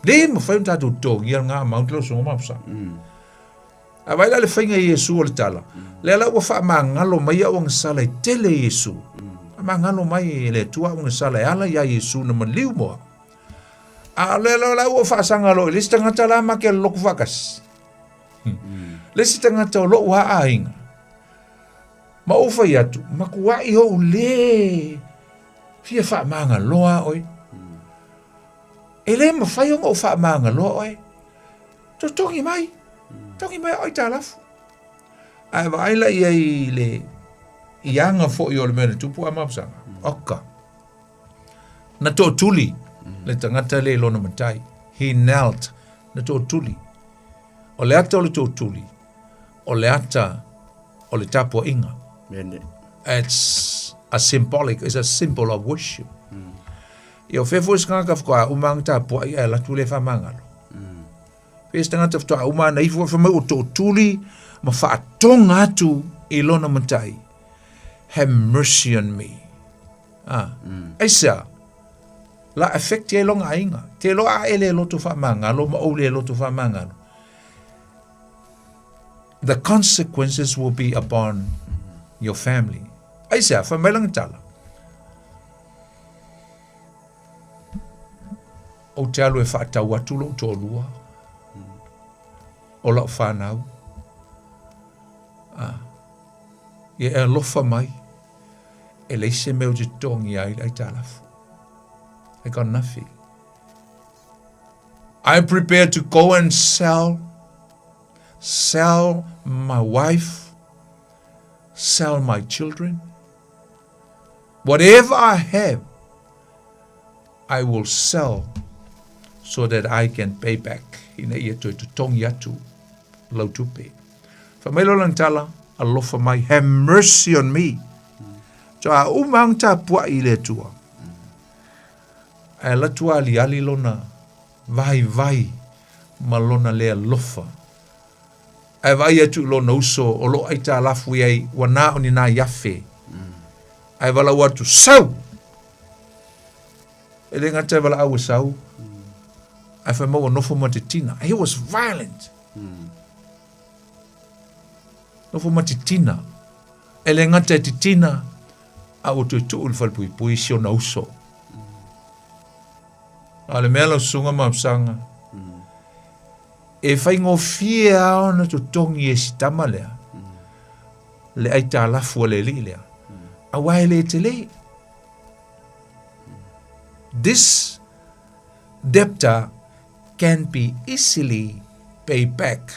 Le mawhai ona tātou totongia ngā amount lau susuga ma mapusaga. A vaai la le faiga i Iesu o le tala, lea la ua faamagalo mai au agasala e tele i Iesu. Faamagalo mai e le Atua au agasala e ala iā Iesu na maliu mo au. A o lea la ua faasaga loa i le isi tagata la ma ke loku faatasi. Le isi tagata o lou lava aiga. Ma ou fai atu, matuai ou lē fia faamagaloa oe. E le mafai ona ou faamagaloa oe. Totogi mai, totogi mai au aitalafu. Ae vaai la i ai i le i aga foi o le mea na tupu a mapusaga. Oka. Na tootuli le tagata le i lona matai. He knelt. Na tootuli. O le ata o le tootuli, o le ata o le tapuaiga. Mene. It's a symbolic, it's a symbol of worship. Ia o fea foi se tagata faatoa uma ona tapuai ae alu atu le faamagalo. Fea se tagata faatoa uma ona ifo fai mai ua tootuli ma faatoga atu i lona matai. Have mercy on me. Ah. Aisea? La affect ai lona aiga. Te iloa a e le loto faamagalo ma ou le loto faamagalo. The consequences will be upon your family. Aisea? Fai mai lana tala. Ou te alu e faatau atu lou toalua o lau fanau. Ah. Ia e alofa mai e leai se mea ou te totogia ai le aitalafu. I got nothing. I'm prepared to go and sell, sell my wife, sell my children. Whatever I have, I will sell so that I can pay back ina ia toe totogi atu lau tupe. Fai mai loa lana tala, alofa mai, have mercy on me. So a uma ona tapuai i le Atua. Ae alu atu aliali lona vaivai ma lona le alofa. Ae vaai atu i lona uso o lo o aitalafu i ai ua na o ni nai afe. Ae valaau atu, sau! E le gata e valaau e sau, ae fai mai ua nofo ma te tina. He was violent. Nofo ma te tina. E le gata e te tina, a ua toe tuu i le falepuipui si ona uso. A o le mea lau susuga ma Apasaga, e faigofie lava ona totogi e si tama lea, le aitalafu a le alii lea, aua e le tele. This debtor can be easily paid back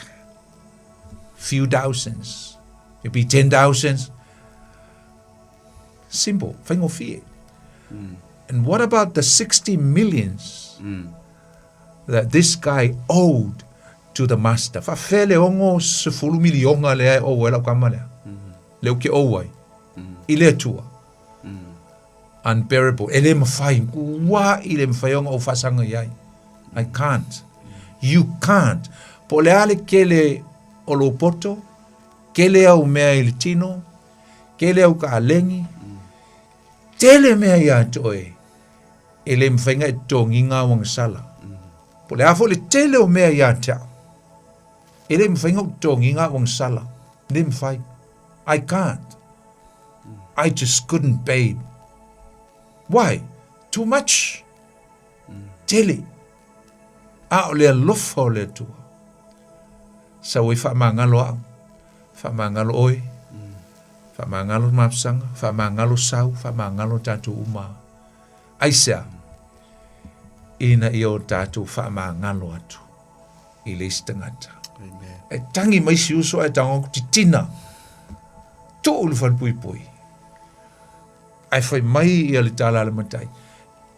few thousands, maybe 10,000. Simple, faigofie. And what about the 60 millions that this guy owed to the master? Faafefea le 60 miliona lea e ou ai lau kama lea? Lea ou ke ou ai. I le Atua. Unbearable. E le mafai. Ua i le mafai ona ou faasaga i ai. I can't. You can't. Po o le a le kele o lou poto, kele au mea i le tino, kele au kalegi, tele mea ia te oe, e le mafai ona e totogiina au agasala. Po o le a foi le tele o mea ia te au, e le mafai ona ou totogiina au agasala. Le mafai. I can't. I just couldn't pay. Why? Too much. Tele. A o le alofa o le Atua. Sau ai faamagalo au, faamagalo oe. Faamagalo mapusaga, faamagalo sau, faamagalo tatou uma. Aisea? Ina ia o tatou faamagalo atu i le isi tagata. Amen. E tangi mai si uso ae tago atu titina. Tuu le falepuipui. Ae fai mai ia le tala a le matai,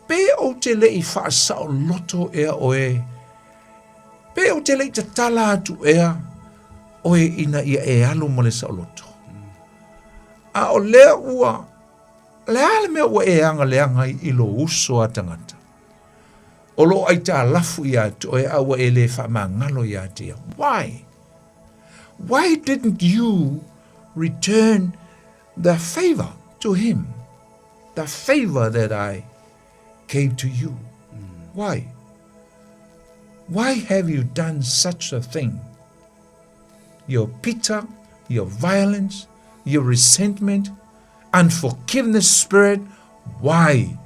Pe ou te le i faasaoloto ea oe, pe ou te le i tatala atu ea oe ina ia e alu ma le saoloto. A o lea ua, le a le mea ua e agaleaga ai i lou uso a tagata? O lo o aitalafu ia te oe a ua e le faamagalo ia te ia. Why? Why didn't you return the favor to him? The favor that I gave to you. Why? Why have you done such a thing? Your bitter, your violence, your resentment, unforgiveness spirit, why?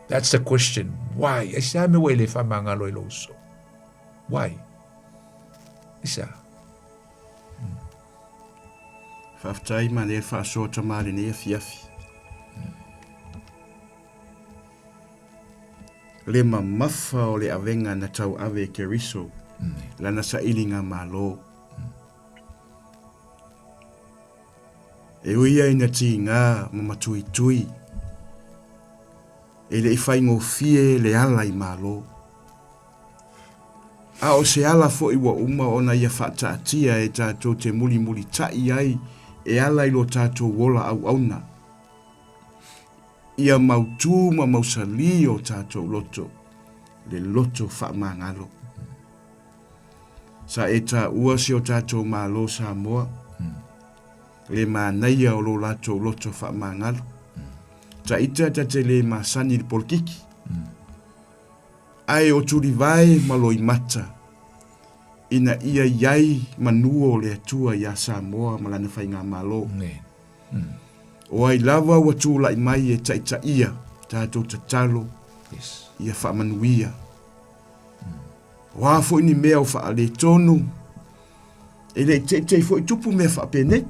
That's the question. Why? E se a me ua e le faamagalo i lou uso? Why? E se a? Faafetai ma le faasoa tama lenei afiafi. Le mamafa o le avega na tauave e Keriso, lana sailiga malo. E ui ai ina tiga ma matuitui, e le i faigofie le ala i Malo. A o se ala foi ua uma ona ia faataatia e tatou te mulimulitaʻi ai e ala i lo tatou ola auauna. Ia mautū ma mausalī o tatou loto, le loto faamagalo. Sa e taua si o tatou Malo Samoa, le manaia o lo latou loto faamagalo. Taita ta te le masani i le polokiki. Ae o Tulivae ma Loimata, ina ia i ai manu o le Atua iā Samoa ma lana faigamalo. O ai lava ua tulai mai e taitaia tatou tatalo ia faamanuia. O a foi ni mea o faaletonu, E le i teitei foi tupu mea faapenei.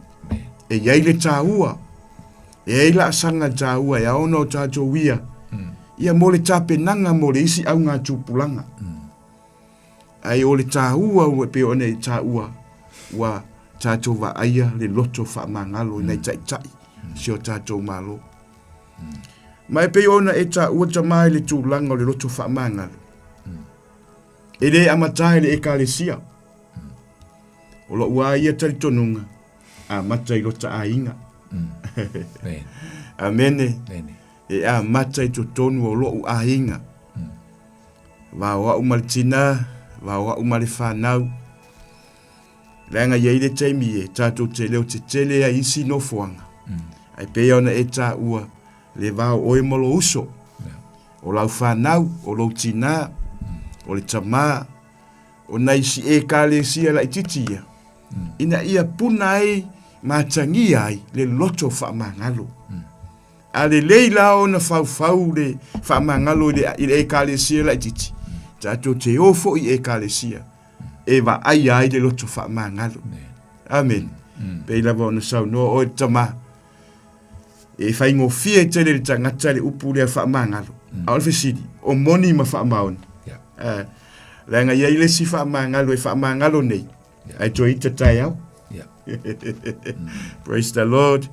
E i ai le taua, e i ai laasaga taua e ao ona o tatou ia, ia mo le tapenaga mo le isi augatupulaga. Ae o le taua ua pei ona e taua, ua tatou vaaia le loto faamagalo i nai taitai si o tatou Malo. Ma e pei ona e taua tama i le tulaga o le loto faamagalo, e le amata i le Ekalesia. O lou a ia talitonuga, amata i lota aiga. Amene. E amata i totonu o lou aiga. Vao au ma le tina, vao au ma le fanau. Leaga i ai le taimi e tatou te leo tetele ai isi nofoaga. Ae pei ona e taua, le vao oe ma lou uso. O lau fanau, o lou tina, o le tama, O nai isi Ekalesia laitiiti ia, ina ia puna ai ma atagia ai le loto faamagalo. A lelei la ona faufau le faamagalo i le, i le Ekalesia laitiiti, tatou te o foi i Ekalesia e vaaia ai le loto faamagalo. Amene. Pei lava ona saunoa oe le tama, e faigofie tele i le tagata le upu lea faamagalo. A o le fesili, o moni ma faamaoni. Yeah. Eh, leaga i ai le isi faamagalo e faamagalo nei, Yeah. ae toe ita taeao. Yeah. Praise the Lord.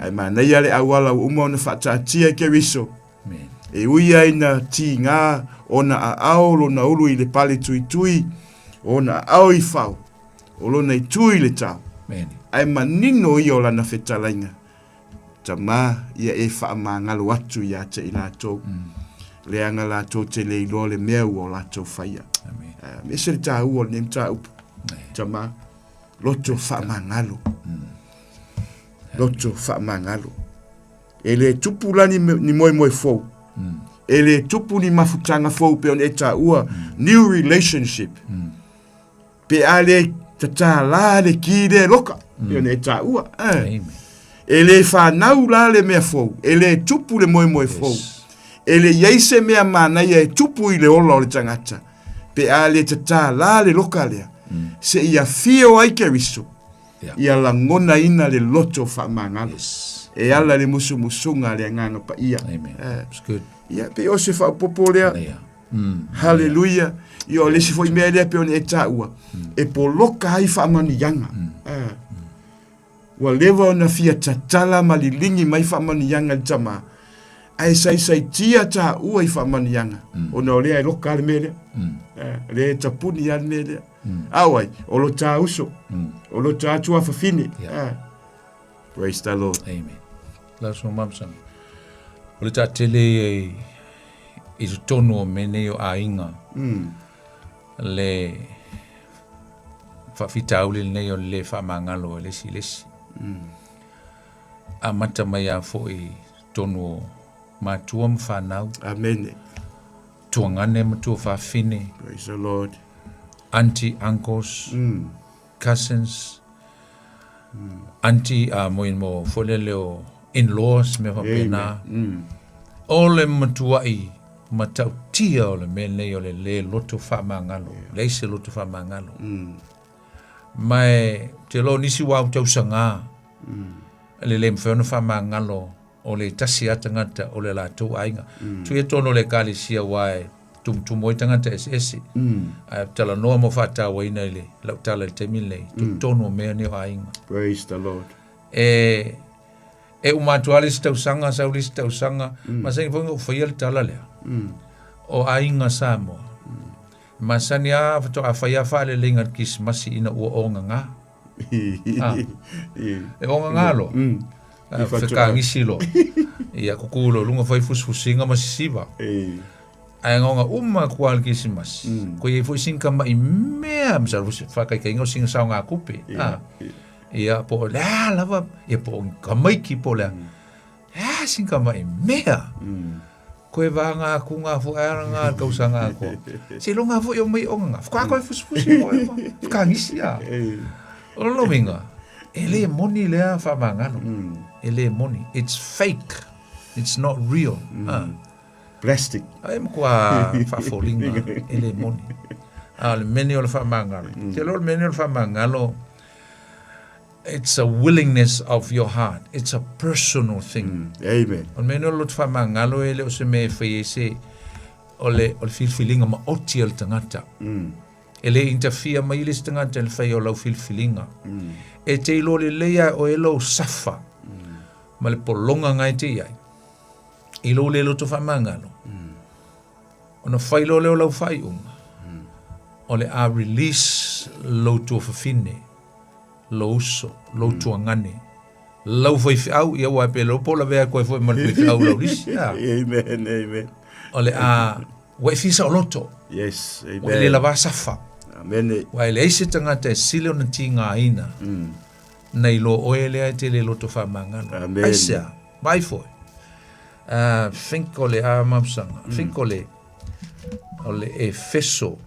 Ae manaia le auala ua uma ona faataatia e Keriso. Amen. E ui ai na tigā ona aao lona ulu i le pale tuitui, ona aao i fao, o lona itu i le tao. Amen. Ae manino ia o lana fetalaiga, Tama, ia e faamagalo atu ia te i latou. Leaga latou te le iloa le mea ua o latou faia. Amen. Uh, ese le taua o lenei mataupu. Tama, loto faamagalo. Loto faamagalo. E le tupu la ni, ni moemoe fou. E le tupu ni mafutaga fou pe ona e taua new relationship. Pe a le tatā le ki lea loka, mm. e taua. Eh. E le whanau la le mea fou, e le tupu le moemoe fou. Yes. E le iai se mea manaia e tupu i le ola o le tagata. Pe a le tatā la le loka lea. Mm. Se ia fio ai Keriso. Ia lagonaina le loto faamagalo. E ala i le musumusuga a le Agaga Paia. Amen. It's good. Ia, pei o se faaopoopo lea. Yeah. Haleluia. Ia, o le isi foi mea lea pei ona e taua, e poloka ai faamanuiaga. Ah. Ua leva ona fia tatala ma liligi mai faamanuiaga i le tama, ae saisaitia taua i faamanuiaga, ona o lea e loka lava le mea lea. Ah, o lea e tapuni lava le mea lea. A o ai? O lo ta uso, o lo ta tuafafine. Ah. Praise the Lord. Amen. Lau Susuga Mamsana, o le taatele ia i, i totonu o mea nei o aiga, le faafitauli lenei o le le faamagalo e le isi i le isi. Amata mai lava foi i totonu o matua ma fanau. Amene. Tuagane ma tuafafine. Praise the Lord. Auntie, uncles, cousins, auntie, a mo mo foi lele o in-laws, mea faapena. O le matuai matautia o le mea lenei o le le loto faamagalo, leai se loto faamagalo. Ma e te iloa o nisi ua au tausaga, le le mafai ona faamagalo o le tasi lava tagata o le latou aiga. Tuia tonu o le ekalesia aua e tumutumu ai tagata eseese. Ae talanoa mo faatauaina i le lau tala i le taimi lenei, totonu o mea nei o aiga. Praise the Lord. E, e uma atu lava le isi tausaga, sau le isi tausaga, masani foi ona ou faia le tala lea. O aiga Samoa. Masani lava faatoa fai lava faaleleiga i le Kerisimasi ina ua ogaga. Ah. E ogaga loa. Ah, fekagisi loa. Ia kuku loa luga fai fusifusiga ma sisiva. Ae gaoga uma atu lava le Kerisimasi. Koe i ai foi sina tama'i mea, masalo foi faataitaiga o sina saogatupe. Ah. Ia po o le a lava, ia po o ni tamaiti po o le a. E a sina tama'i mea. Koe vaga atu ngā foi ara ngā tausaga atoa. Seiloga foi o mai ogaga. Faatoa koe fusifusi koe ma fekagisi a. O lona uiga, e le moni lea faamagalo. E le moni. It's fake. It's not real. Ah. Plastic. Ai matua faafoliga e le moni. A o le mea lenei o le faamagalo. Ou te iloa o le mea lenei o le faamagalo, It's a willingness of your heart. It's a personal thing. Amen. O le mea lenei o le loto faamagalo e le o se mea e fai ai se o le, o le filifiliga maoti a le tagata. E le interfere mai le isi tagata i le faia o lau filifiliga. E te iloa lelei lava e oe lou safa ma le pologa na e te i ai i lou le loto faamagalo. Ona fai loa lea o lau faaiuga, o le a release lou tuafafine lou uso, lou tuagane, lau faifeau, ia aua pe iloa po o lavea atu ai foi ma le faifeau lau lisi. A. Amen, amen. O le a, ua e fia saoloto. Yes, amen. Ua e le lava safa. Amen. Aua e leai se tagata e sili ona tigaina nai lo oe lea e te le loto faamagalo. Amen. Aisea, vaai foi. Think o le a mapusaga. Think o le, o le Efeso.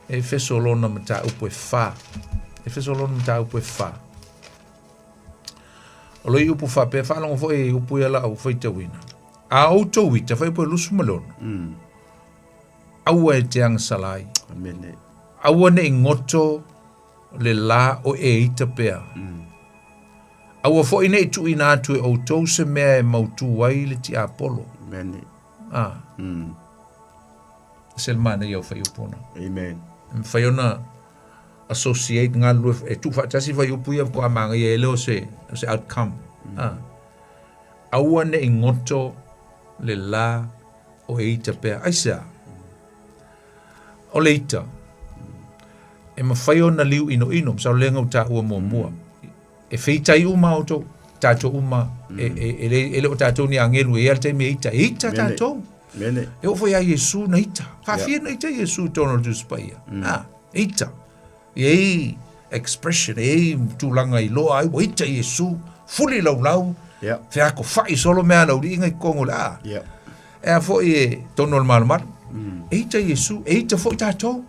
Efeso lona mataupu e wha. Efeso lona mataupu e wha. O lo i upu whapea, whaalongo foi i upu ia lau whaitauina. A outou ita, whai upu e lusu ma le ono. Aua e te agasala ai. Amene. Aua ne i goto le la o e ita pea. Aua foi ne i tuuina atu e outou se mea e mautū ai le tiapolo. Amene. Ah. Se le manaia o fuaiupu ona. Amen. E mafai ona associate galulue e tuufaatasi fuaiupu ia faatoa manaia ai lea o se, o se outcome. Ah. Aua ne i goto le la o e ita pea. Aisea? O le ita, e mafai ona liu inoino, masalo lea na ou taua muamua. E feitai uma outou, tatou uma, e, e, e, le, e le o tatou ni agelu e ia le taimi e ita, e ita tatou. Mene. E oo foi ia Iesu na ita. Faafia na ita Iesu i totonu o le Tusi Paia. Ah, e ita. E i ai expression, e i ai tulaga i iloa ai, ua ita Iesu, fuli laulau, feakofai solo mea a le auliiga i totonu o le a. E a foi e totonu o le malumalu. E ita Iesu, e ita foi tatou.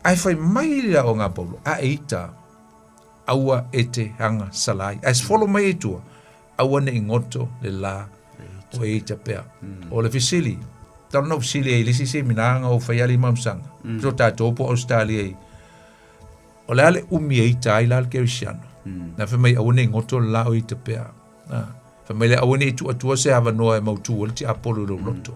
Ae fai mai le aoga a Paulo, a e ita, aua e te agasala ai. Ae follow mai i tua, aua ne i goto le la o e ita pea. O le fesili, talu na ou fesili ai i le isi semina na ou faia le mamusaga, so tatou po o Australia i, O le a le umi e ita ai la le kerisiano. Na fai mai aua ne i goto le la o ita pea. A, fai mai le aua ne i tuuatua se avanoa e mautu ai le tiapolo i lou loto.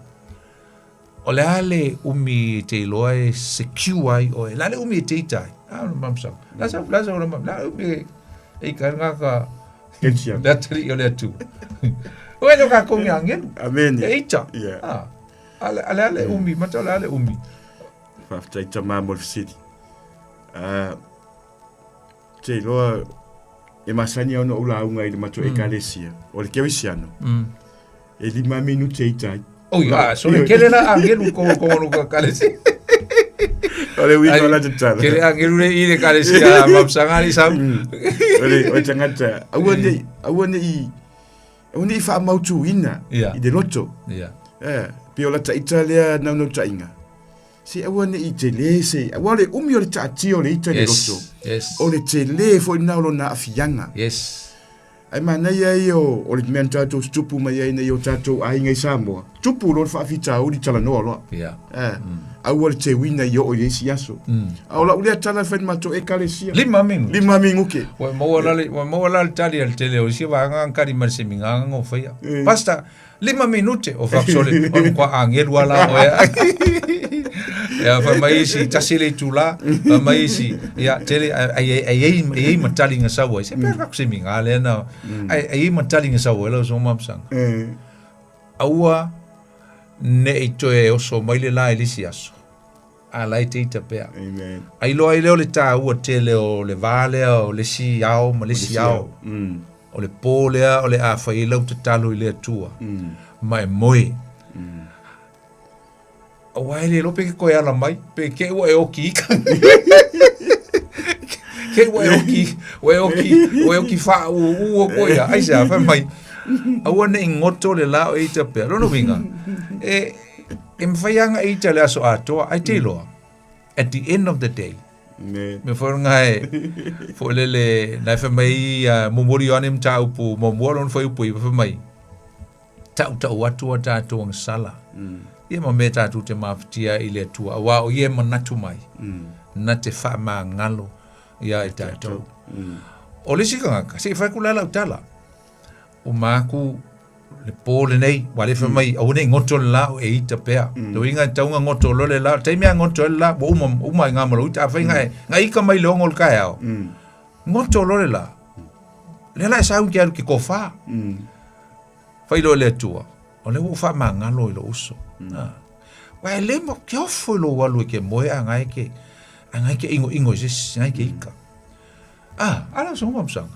O le a le umi e te iloa e secure ai oe? Le a le umi e te ita ai? A, o le mamasau. La sau, la sau la mam, la umi e e ika ai ngaka Kerisiano. le atalii o le Atua. Oe le kākou ni angelu. Amen. E ita. Yeah. A, a le, a le a le umi, matau le a le umi. Faafetai tama mo le fesili. Uh, te iloa e masani ona ou lauga i le matou ekalesia, o le kerisiano, e lima minute e ita ai. Oi, a, so le kele la angelu ko ko no ka kalesi. O le uiga o la tatala. Kele angelu le i le kalesi a mapsanga ni sau. O le o tangata, aua nei, aua nei, aua nei faamautuina Yeah. i le loto. Yeah. Eh, pei o la taita lea naunautaiga. Se aua ne i telē se, aua o le umi o le taatia o le ita i le Yes. loto. Yes. O le telē foi lena o lona aafiaga. Yes. Ae manaia ia o, o le mea na tatou tutupu mai ai nei o tatou aiga i Samoa, tupu loa le faafitauli talanoa loa. Yeah. Eh, aua le teuina i oo i le isi aso. A o lau lea tala e fai i le matou ekalesia. Lima minute. Lima minuke. Ua maua la le, ua maua la le tali a le tele o isi vaega ankari ma le semigaga o faia. Pastor, Lima minute o fakusole o kwa angelu ala o ea. Ia fa mai isi tasi le itula, fa mai isi ia tele ai ai ai ai ai matali nga sau ai. Se pe ka se minga le na. Ai ai matali nga sau ai lo so mamsang. Aua ne i toe oso mai le la i le isi aso. A la e te ita pea. Amen. Ai loa ai lea o le tāua tele o le va lea o le isi ao ma le isi ao. O le pō lea o le a fai ai lau tatalo i le Atua. Ma e moe. Aua e le iloa pe ke koe ala mai, pe ke ua e oki ika. Ke ua e oki, ua e oki, ua e oki whaauuu o koe ia. Ai se a, fai mai. Aua ne i ngoto le la o e ita pea. Lona uiga, e, E mawhai anga e ita le aso atoa, ai te iloa, at the end of the day, Ne. me whai nga e, fo lele, nai whai mai, uh, momori o ane mta upu, mo mua lon whai upu i whai mai, tau tau atua tātou ang sala. Ia ma me tātou te mawhitia i le atua, awa o ia manatu mai, na te wha maa ngalo ia e tātou. O le isi kangaka, se i whai ku lala utala, o māku le pō lenei, ua le fai mai, aua ne i goto le la o e ita pea. Le uiga e tau nga goto loa le la, taimi a goto ai le la, ua uma, uma ai ngā ma lou ita, afai nga e, nga ika mai le ogo o le taeao, goto loa le la, lea la e sauni ke alu ke kofā. Fai loa e le Atua, o lea ua ou faamagalo i lou uso. Aua e le ma, ke ofo i lou alu e ke moe a nga e ke, a nga e ke ingoingo i se isi, nga e ke ika. Ah, ala so mamsanga.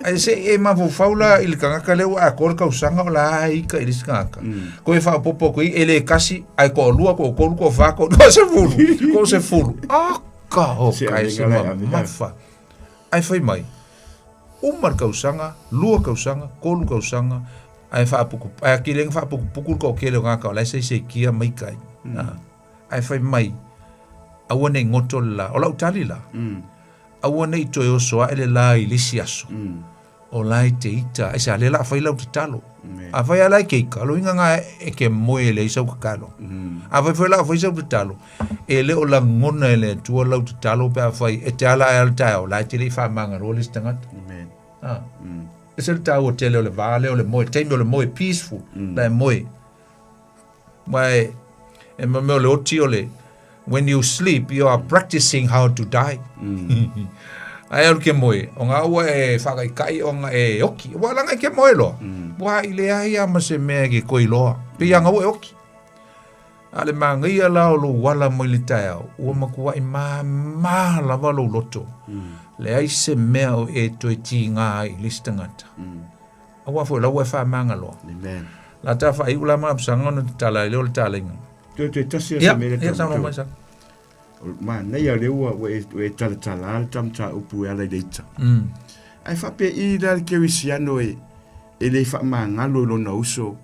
Ai se e mafaufau la i le tagata lea ua atoa le tausaga o la e ika i le isi tagata. Koe e faaopoopo atu ai e le tasi, ae toalua, toatolu, toafa, toalima, sefulu, toasefulu. Aka o Se ka e se avega la e ave, mamafa. Ae fai mai, uma le tausaga, lua tausaga, tolu tausaga, ae faaputu, ae atili ai ona faaputuputu le toatele o tagata o la e saisaitia ma ika ai. Ah. Ae fai mai, aua ne i goto le la. O lau tali la, aua ne i toe oso ae le la i le isi aso. O la e te ita, aisea, lea la a fai lau tatalo. A fai a la e ke ika, lo inga nga e ke moe e leai sau tatalo. A fai foi la a fai sau tatalo, e le o lagona e le Atua lau tatalo pe a fai e te ala ae a le taeao, la e te le i faamagaloa le isi tagata. Ah. E se le taua tele o le va lea o le moe, taimi o le moe, peaceful, la e moe. Ma e, e ma mea o le oti o le, when you sleep, you are practicing how to die. Ae alu ke moe, o ngā ua e whakaikai o ngā e oki. Ua langa i ke moe loa. Ua i le ai a ma se mea ke koi loa. Pe ia ngā ua e oki. A le māngaia la o lou ala mai le taeao, ua makuaʻi māmā lava lou loto. Leai se mea o e toe tīgā ai i le isi tagata. Aua foi la ua e faamagaloa. Amen. La ta faaiu la mapusaga ona tatala ai lea o le talaiga. Toe toe tasi a Ia, se mea lea ia, saunoa tau mai sa. Manaia lea ua ua e ua e talatala le ta mataupu e ala i le ita. Ae faapei la le kerisiano e e le faamagalo i lona uso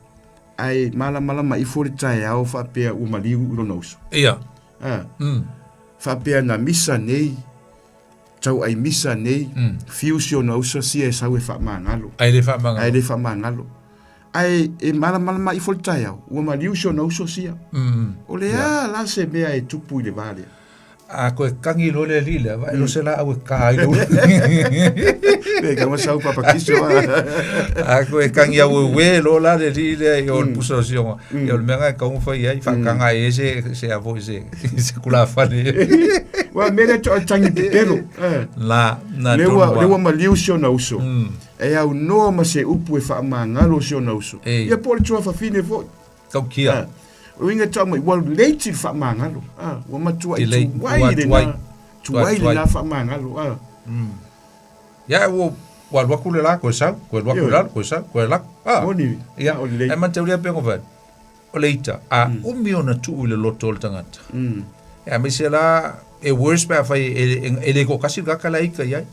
ae malamalama ifo le taeao faapea ua maliu i lona uso. Ia. A. Faapea na misa nei Tau ai misa nei, fiu si ona uso sia e sau e faamagalo. Ae le faamagalo. Ae le faamagalo. Ae e malamalama ifo le taeao, ua maliu si ona uso sia. O le a la se mea e tupu i le va lea? A koe kagi loa le alii lea, vaai loa se laau e ka ai le ulu. Pe kama sau papakiso a. A koe kagi aueue loa la le alii lea i o le pusa o sioga. Ia o le mea lena e tatau ona fai ai, faataga ai se se a foi se se tulafale. Ua mea lea toa tangi pepelo. La, na tonu ua. Lea ua maliu si ona uso. E aunoa ma se upu e faamagalo si ona uso. Ia po o le tuafafine foi. Tautia. O uiga tau mai, ua late le faamagalo. Ah, ua matuai tuai lena. Tuai lena faamagalo. Ah. Ia, ua ua alu atu le la, koe sau, koe alu atu i lalo, koe sau, koe alu atu. Ah. Moni. Ia, e mataulia pe ona fai. O le ita, a umi ona tuu i le loto o le tagata. Ia, aemaise la, e worse pe afai e le toatasi le tagata la e ita i ai.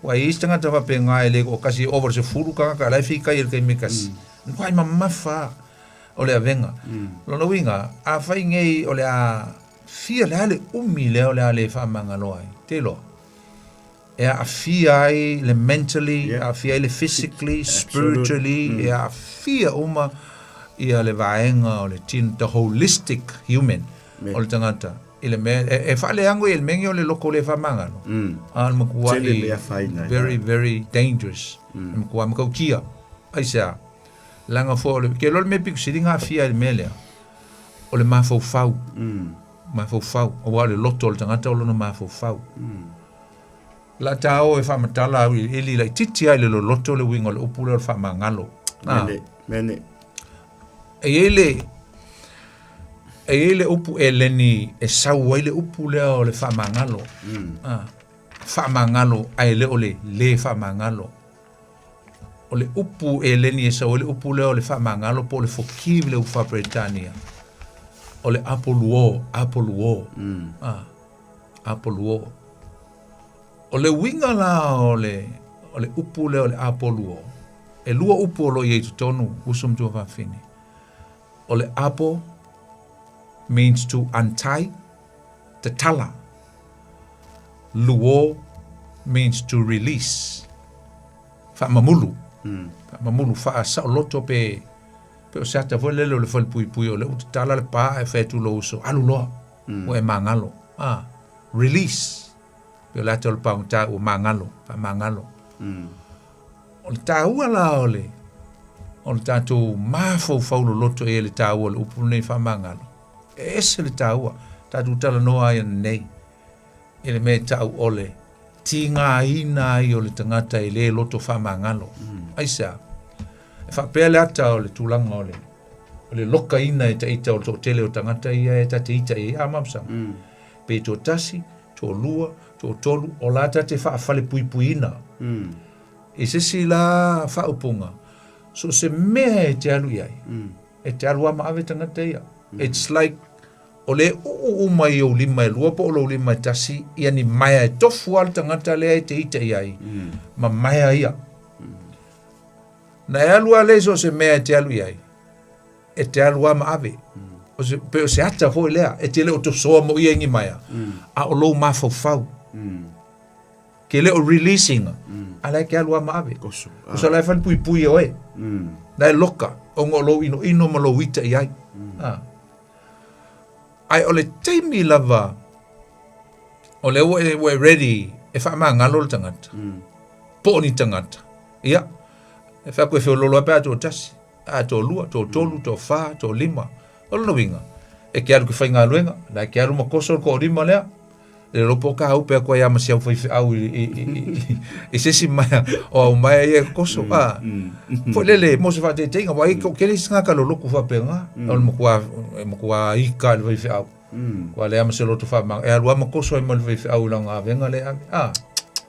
Ua i ai isi tagata faapena e le toatasi, e over le 10 tagata la e fitai i le taimi e tasi. Matua mamafa o le avega. Lona uiga, afai nei o le a fia le a le umi lea o le a le faamagalo ai, te iloa, e aafia ai le mentally, e aafia ai le physically, spiritually, e aafia uma ia le vaega o le tino, the holistic human o le tagata i le mea, e faaleago i le mea o le loto le faamagalo, a o le matuai very, very dangerous, le matua matautia. Aisea? Leaga foi o le, ke loa le mea pito sili ona aafia ai i le mea lea, o le mafaufau. Mafaufau, aua o le loto o le tagata o lona mafaufau. O le a ta o e faamatala au i eli laitiiti lava i le loloto le uiga o le upu lea o le faamagalo. Mene, mene. E i ai le, e i ai le upu eleni e sau ai le upu lea o le faamagalo. Faamagalo ae le o le le faamagalo. O le upu eleni e sau ai le upu lea o le faamagalo po o le forgive le upu faa-Peretania, o le apoluo, apoluo. Ah, apoluo. O le uiga la o le, o le upu lea o le apoluo, e lua upu o lo o i ai i totonu, uso ma tuafafine. O le apo means to untie, tatala. Luo means to release, faamamulu, faamamulu, faasaoloto pe, pe o se ata foi lele o le falepuipui o lea ua tatala le pa ae fai atu i lou uso, alu loa, ua e magalo. Ah, release, pe o le ata o le pagota ua magalo, faamagalo. O le taua la o le, o le tatou mafaufau loloto i ai le taua o le upu lenei faamagalo, e ese le taua, tatou talanoa ai ananei i le mea e tau o le tigaina ai o le tagata e le loto faamagalo. Aisea? E faapea le ata o le tulaga o le o le lokaina e ta ita o le toatele o tagata ia e ta te ita i ai, a Mama-sama? Pe toatasi, toalua, toatolu, o la ta te faafalepuipuiina. I se isi la faaupuga, so o se mea e te alu i ai, e te alu lava ma ave tagata ia. It's like o le uu uma i ou lima e lua po o lou lima e tasi ia ni maea e tofu lava le tagata lea e te ita i ai ma maea ia. Na e alu lava lea i so o se mea e te alu i ai, e te alu lava ma ave. O se, pe o se ata foi lea, e te le o tosoa mo ia i ni maea, a o lou mafaufau. Ke le o release ina, a la e ke alu lava ma ave. Oso. O la e falepuipui e oe. La e loka, ona o lou inoino ma lou ita i ai. Ah. Ae o le taimi lava o lea ua e, ua e ready e faamagalo le tagata, po o ni tagata, ia, e fai atu e feololo ai pe a toatasi, a toalua, toatolu, toafa, toalima. O lona uiga, e te alu i te faigaluega, la e te alu ma koso le toalima lea, le iloa po o ta upe atu ai lava ma si au faifeau i, i, i, i, i se isi maea o au maea ia e koso. A, foi lele, mo se faataitaiga, aua e toatele isi tagata lolotu faapena, o le matua, e matua ika le faifeau. Ua leai ma se loto faamagalo, e alu lava ma koso ai ma le faifeau i lana avega lea e ave. A,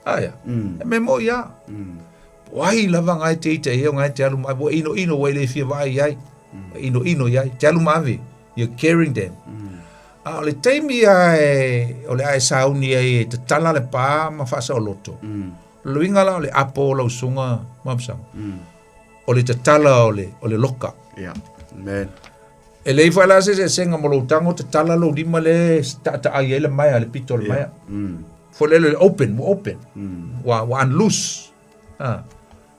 aia, e mea moni lava. O ai lava na e te ita i ai, o na e te alu ma ave, ua inoino ua e le fia vaai i ai, ua inoino i ai, te alu ma ave, you're carrying them. A o le taimi lava e, o le a e sauni ai e tatala le pa ma faasaoloto, o le uiga la o le apo o lau susuga Mamasama, o le tatala o le, o le loka. Yeah. Man. E leai foi la se eseesega ma lou tago tatala lou lima lea e taataai ai le maea, le pito o le maea. Foi lele o le open, ua open, ua, ua unloose. Ah.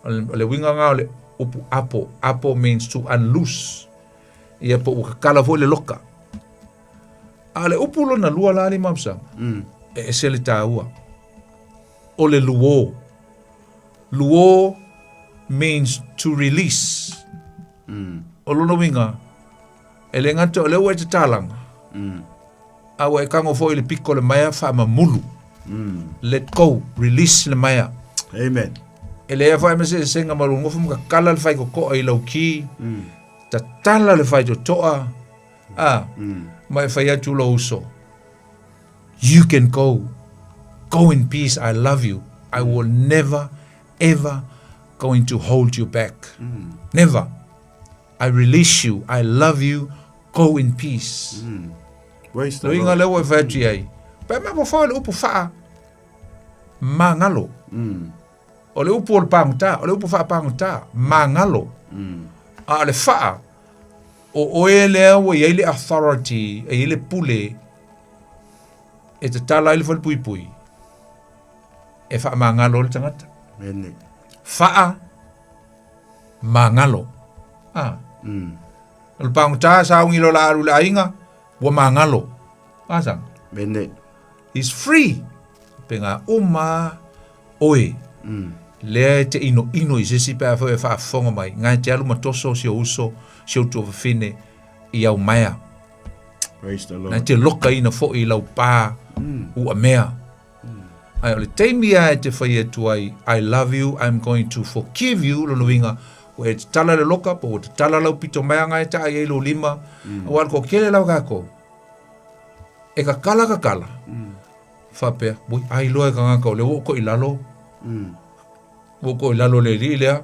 O le, o le uiga lena o le upu apo. Apo means to unloose. Ia po ua tatala foi le loka. A o le upu lona lua la alii ma Afsang, e ese le taua. O le luo. Luo means to release. O lona uiga, e le gata o lea ua e tatalaga, a ua e tago foi i le piko o le maea faamamulu. Let go, release le maea. Amen. E leai foi ma se eseesega ma lou nofo ma tatala le faitotoa i lau ki, tatala le faitotoa, a, ma e fai atu lou uso, You can go. Go in peace, I love you. I will never, ever going to hold you back. Never. I release you, I love you, go in peace. Praise the Loiga Lord. lea ua e fai atu i ai. Pe mafaufau i le upu faa magalo. O le upu o le pagota, o le upu faapagota, magalo. A o le faa, o oe lea ua i ai le authority, e i ai le pule e tatala ai le falepuipui e faamagalo ai le tagata. Mene. Faa magalo. Ah. O le pagota sauni loa la alu i le aiga, ua magalo. A saga? Mene. He's free. Pega uma oe. Lea e te inoino i se isi pe afai e faafofoga mai, nga e te alu ma toso si ou uso, si ou tuafafine i au maea. Praise the Na Lord. te lokaina foi i lau pa uamea. Ae o le taimi lava e te fai atu ai, I love you, I'm going to forgive you, lona uiga, ua e tatala le loka, po ua tatala lau pito maea nga e taa i ai lou lima, aua o le toatele lava tatou, e kakala kakala, faapea, ui, a iloa e tagata o lea ua ou toʻi lalo, ua ou toʻi lalo i le alii lea,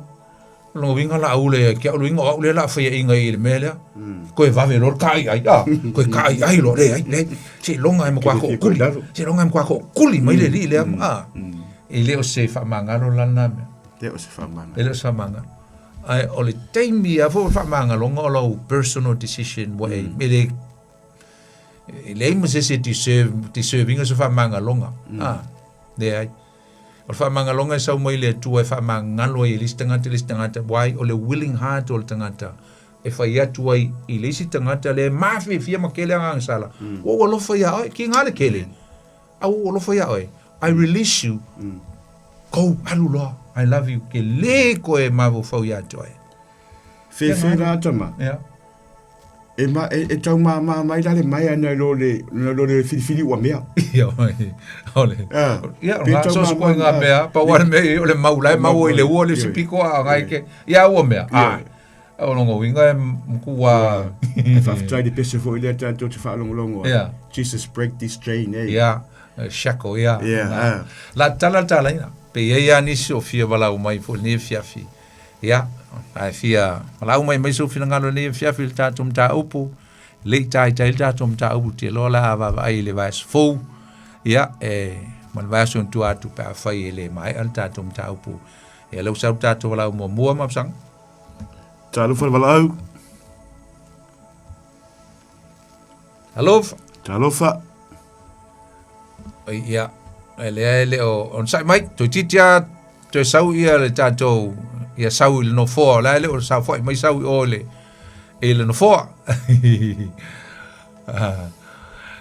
o lona uiga o le a ula ia te au, lona uiga o au lea o le a faiaina i le mea lea, toe vave loa le taaiai, a, toe taaiai loa, leai, leai, seiloga e matua toʻotuli, seiloga e matua toʻotuli mai le alii lea, a, e le o se faamagalo la lena mea. Le o se faamagalo. E le o se faamagalo. Ae o le taimi lava foi o le faamagaloga o lau personal decision ua e, e le E leai ma se isi e deserve, deserve ina se faamagaloga. Ah, leai. O le faamagaloga e sau mai le Atua e faamagalo ai e le isi tagata i le isi tagata, why? O le willing heart o le tagata e fai atu ai i le isi tagata lea e mafiafia ma kele agaga sala. Ua ou alofa iā oe, kiga le kele. A ua ou alofa iā oe. I release you. Go, alu loa. I love you. Ke le koe mafaufau iā te oe. Fefe la tama. Yeah. E, ma, e, e tau māmā mai la le maea nai lo le, nai lo le filifili ua mea. Ia, o le. Ah, Ia, pe ngā tau sos koe māmā- ngā mea, pa ua le mea, o le mau lai, mau i le ua le Ioe. sipiko a ngai ke, ia ua mea. Ioe. Ah, o longa uiga e mkua. E whawhitai le pese foi lea tātou te whaalongolongo. Ia. Jesus break this chain, eh. Ia, shackle, ia. Ia, ah. La tala tala ina. Pe ia ia nisi o fia walau mai fo ni fiafi. Ia, a e fia valaau mai mai sou finagalo i lenei afiafi i le tatou mataupu, le i taitai le tatou mataupu te loa la a vaavaai i le vaiaso fou, ia, e, ma le vaiaso i tua atu pe afai e le maea le tatou mataupu. Ia, lea ua sau le tatou valaau muamua, Mapusaga. Talofa le valaau. Talofa. Talofa. Ia, e lea e le o onosai mai, toeitiiti lava toe sau ia le tatou, ia sau i le nofoa, o la e le o saofai mai sau i o i le, i le nofoa.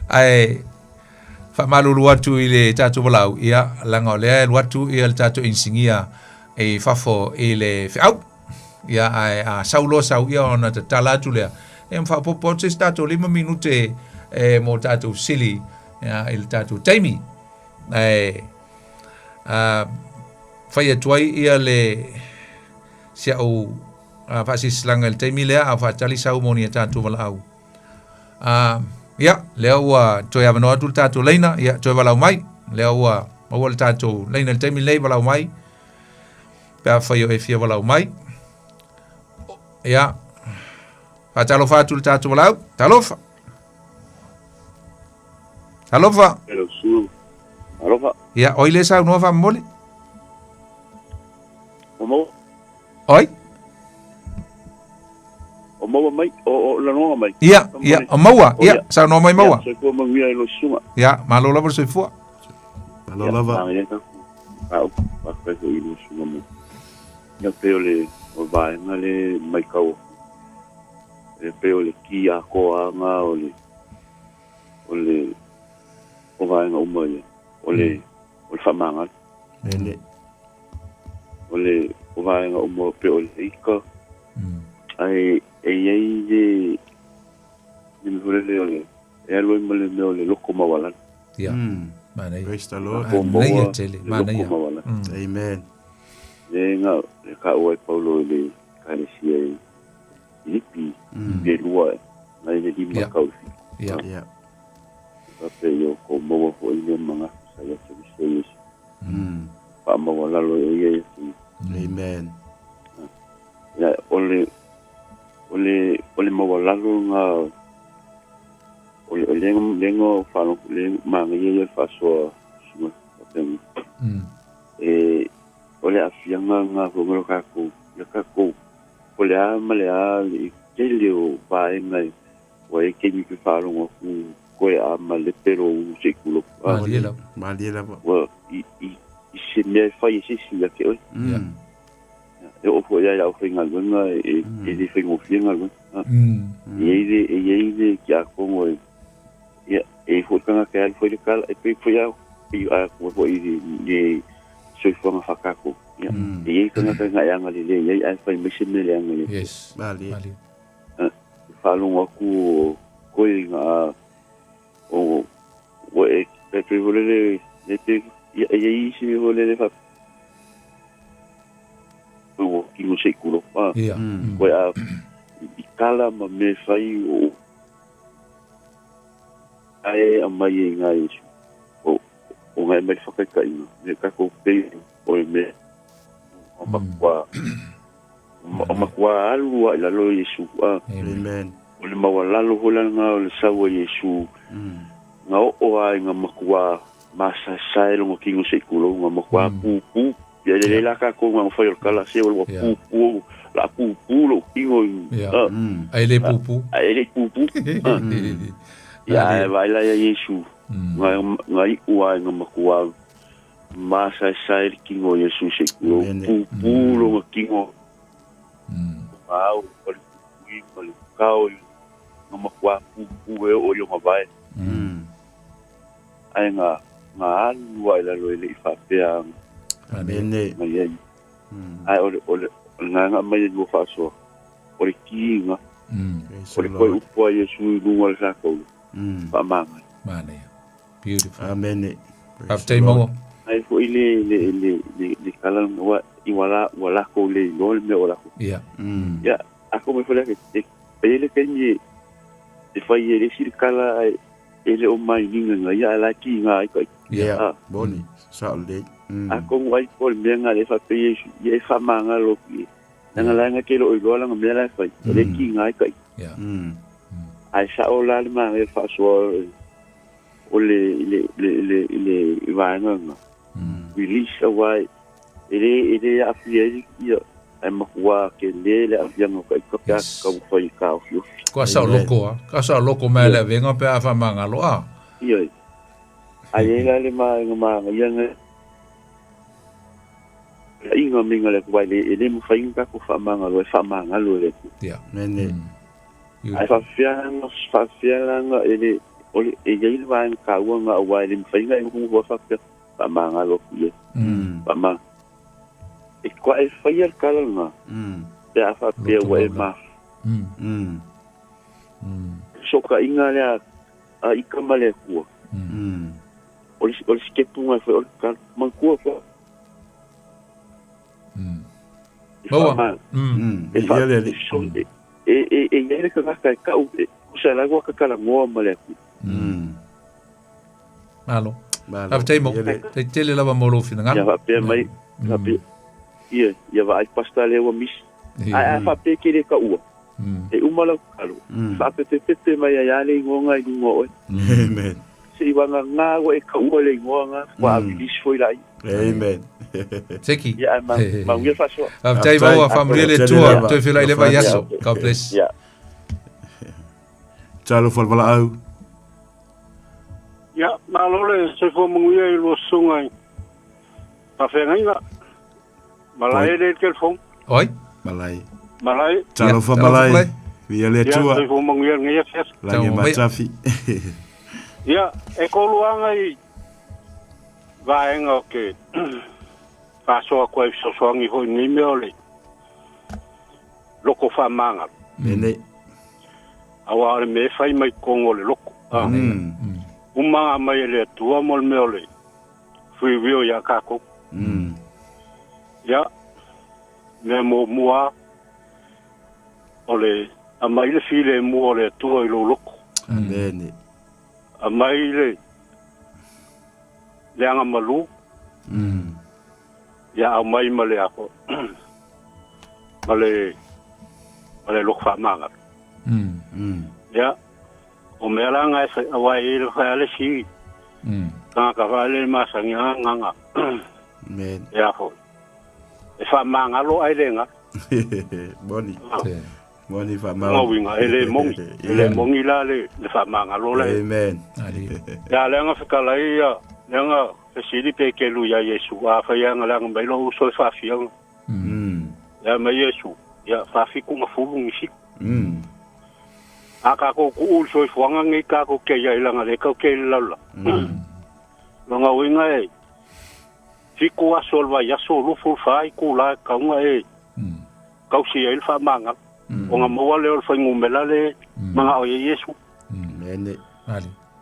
Ae faamalulu atu i le tatou valaau, ia, leaga o lea e alu atu ia le tatou inisinia i fafo i le feau. Ia, ae a sau loa sau ia ona tatala atu lea. Ia ma faaopoopo atu se isi tatou 5 minute e mo tatou fesili ia, i le tatou taimi. Ae a, fai atu ai ia le si au faasilasilaga i le taimi lea a o faatali sau mo ni a tatou valaau. A, ia, lea ua toe avanoa atu le tatou laina, ia, toe valaau mai. Lea ua maua le tatou laina i le taimi lenei, valaau mai. Pe afai o e fia valaau mai. Ia, faatalofa atu i le tatou valaau. Talofa. Talofa. Hello, Sue. Alofa. Ia, oi le saunoa faamomoli. O maua. Oi? O maua mai, o, o lanoga mai. Ia, ia, o maua, ia, saunoa mai maua. Ia, soifua manuia i lo susuga. Ia, malo lava le soifua. Malo lava. Ia, mataupu, faafetai foi i lo susuga mo. Ia, pei o le o vaega le maitau atu. E pei o le ki atoa lava o le. O le o vaega uma ia, o le o le faamagalo. Mene. O le o vaega uma pe o le ika. Ae e i ai le le mea foi lele o le e alu ai ma le mea o le loko maualalo. Ia. Mm. Manaia. Praise the Lord. Ko Manaia maua tele, le loko manaia. maualalo. Amen. Le nga le taua e Paulo i le ekalesia i Filipi, Filipi e lua nai le lima Ia. tau i le fitu. Ia. Yeah. Faapea ia o kou maua foi lea manatu sa ia Keriso Iesu. Faamaualalo e ia ia te Amen. Ia, o le, o le, o le maualalo nga, o le, o le, le nga o whalo, le manaia ia le faasoa susuga faapea. E, o le aafiaga nga foi lo kākou, ia kākou, o le a ma le a le tele o vaega e, ua e keimi pe faalogo atu koe a ma le pelo u se i kulo. Ah, Malie lava. Malie lava. ua i, i, i se mea e fai e se isi ia te oe. Ia. E oo foi ia i lau faigaluega e, e le faigofie galuega. Ah, E i ai le, e i ai le tiakono e, ia, e i foi le tagata e alu fai le kala, e pei foi a, pei a kua foi i le, le soifuaga faatatou. Ia, e i ai tagata e gae agalelei ai, ae fai mai se mea leaga ia. Yes. Malie. Malie. E faalogo atu o koe ga o ua e e pei foi lele e pei ia e i ai isi mea foi lele fa ua kino se i kulo a Ia. koe a i kala ma mea fai o ae aumai e iga Iesu o o gae mai le faataitaiga me tatou pei o le mea o matua o matua alu lava i lalo Iesu a Amen. o le maualalo foi la lena o le sau a Iesu na oo lava ina matua masaesae lona tino se i tulou na matua pupu ia e lelei la tatou na fai o le kala se o le ua pupu o le a pupu lou tino i Ia. a Ai le pupu. ae le i pupu a ia ae vaai la ia Iesu na na iu lava ina matua masaesae le tino o Iesu se i tulou Amen. pupu lona tino au o le pupui ma le kao i na matua pupu e oo i ona vae ae na na alu lava i lalo e le i faapea Amen. na i ai ae o le o le o le gaga mai e lua faasoa o le kiiga Praise o the le koe Lord. upu a Iesu i luga o le tatou faamagalo. Manaia. Beautiful. Amen. Praise Faafetai the Lord. maua. Ae foi le le le le le kala ua i ua la ua lakou le iloa le mea o lakou. Ia. Ia a mai foi lea e e i le taimi e e fai e le isi le kala ae e le o mainiga ga ia ae la e kiga ai kai. Ia. Yeah. Ah. Boni. Sao lelei. Atonu ai po o le mea ga le faapea Iesu ia e faamagalo atu i ai. Leaga laga ke le o iloa laga mea la e fai, e le kiga ai kai. Ia. Ae sao la le manaia le faasoa o le le le le le vaega lena. Release auā e lē e lē aafia ai ia ae matua telē le aafiaga o taʻita pe a Yes. taumafai e taofiofi. Kua saoloko a. Kua saoloko mai le avega pe a faamagalo a. Ia ae i ai la le vaega manaia ga aiga mega le Atua e lē e lē mafai ona tatou faamagalo e faamagalo e le Atua. Ia. Amen. Ae faapefea lana faapefea lana e le o le e i ai le vaega taua ga auā e lē mafai ona e nofonofo ai faapea faamagalo atu i ai. Faama e toaʻe faia le tala lena pe a faapea Loto ua e maualalo. ma fesootaiga lea a ika ma le Atua. O le o le sitepu ga e fai o le tatalo manatua fa e Maua. faama e Ia le Alii. fa e e e i ai le tagata e taʻu e tusa la ua tatalanoa ma le Atua. Malo. Malo. Faafetai mau. Ia le. Tai tele lava mo lou Ia finagalo. faapea mai faapea ia ia vaai pasta lea ua misi. Ae a faapea ke le taʻua e uma lau tatalo faapepepepe mai ai lava le igoa i luga o oe. Amen. Seʻi vagagā ua e taʻua le igoa ga faatoa release foi laia. Amen. Seki. Ia ae ma manuia le faasoa. Faafetai Faafetai. maua faamanuia le Tele Atua. lava. Toe feiloai le vaiaso. Ia. God bless. Ia. Talofa le valaau. Ia, malo le soifua manuia i lua susuga i faafeagaiga. Malae le telefone. Oi. Malai. Malae. Talofa Ia, talofa malai. malai. Via le Ia, Atua. soifua manuia lenei afiafi. Lagi Tau mai. matafi. Ia, e koluaga i vaega o ke faasoa atu ai fesoasoani foi i lenei mea o le loko faamagalo. Mene. Aua o le mea e fai mai totonu o le loko. Ah. Uma na aumai e le Atua mo le mea o le free will ia tatou. Ia, mea muamua o le aumai le filemu o le Atua i lou loto. Amene. Aumai le le agamalu. Ia aumai ma le apo ma le ma le loto faamagalo. Ia, o mea la na e fai, aua e i ai le fai a le isi tagata foi lea e masani lava gagana. Amen. Ia foi. E faamagalo ae le galo. Moni. Moni Lona faamau. uiga, e le moni. E le moni la le, le faamagalo la. Amen. Ia lea na fetalai ia, lea na fesili pe kelu ia Iesu, a fai ia na leaga mai lou uso e faafiaga. Ia mai Iesu, ia faafitu ma fulu ni fitu. A tatou tuu le soifuaga lenei tatou te i ai leaga lea tatou te i le lalolagi. Lona uiga e fitu aso o le vaiaso, 24 itula e tatau ona e tausi ai le faamagalo. Ona maua lea o le fuainumera le manao i ai Iesu. Mene.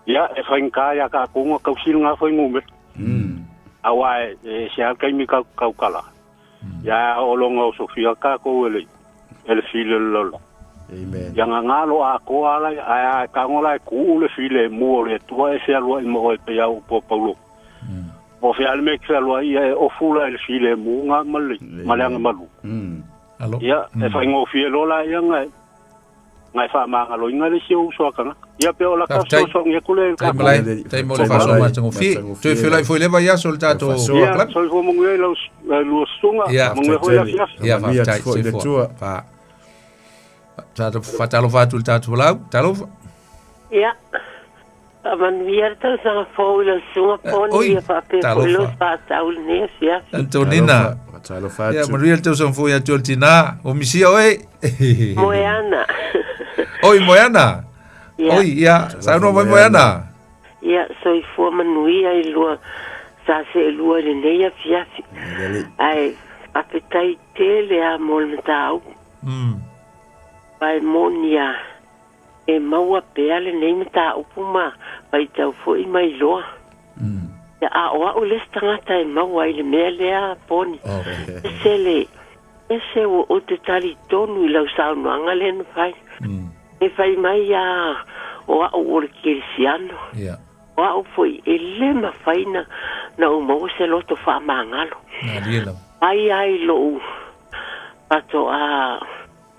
Ia, e faigata ia tatou ona tausi lena fuainumera. Aua e ese lava le taimi tautala. Ia o lona osofia tatou e le e le fili o le lalolagi. Amen. Ia gagalo atoa ala, ae a e tago la e tuu le filemu o le Atua e fealuai ma oe pei a upu a Paulo. Po o fea le mea e te fealuai ia e ofu la i le filemu na ma le ma le agamalu. Alo. Ia, e faigofie loa la ia na na e faamagaloina le isi ou uso a tagata. Ia pe o lata Faafetai. fesoasoani atu lea i le Tai tatou. malai, tai mo le faasoa matagofie. Toe feiloai foi lea vaiaso le tatou Faasoa. Ia, club. soifua manuia i lau lua susuga, Ia. manuia foi le afiafi. Ia, Manuia faafetai, atu foi le soifua. Atua. Fa. Tatou faatalofa atu i le tatou folau. Talofa. Ia, faamanuia le tausaga fou i lau susuga Poni, oi, ia faapea foi talofa. lau faatau i lenei afiafi. Antonina. Talofa Ia, atu. manuia le tausaga fou ia te oe le tinā. O misia oe. Moeana. Oi, Moeana. Ia, Oi, ia, saunoa mai Moeana. ia, soifua manuia i lua sa seelua i lenei afiafi. Lele. Ae, faafetai tele a mo le mataupu. Ae moni a e maua pea lenei mataupu ma faitau foi mai loa. Ia, a o au le isi tagata e maua ai le mea lea Poni. Okay. Ese le, ese ua ou te talitonu i lau saunoaga lea na fai. E fai mai a o au o le kerisiano. Ia. O au foi e le mafai na, na ou maua se loto faamagalo. Malie lava. Ai ai lou faatoa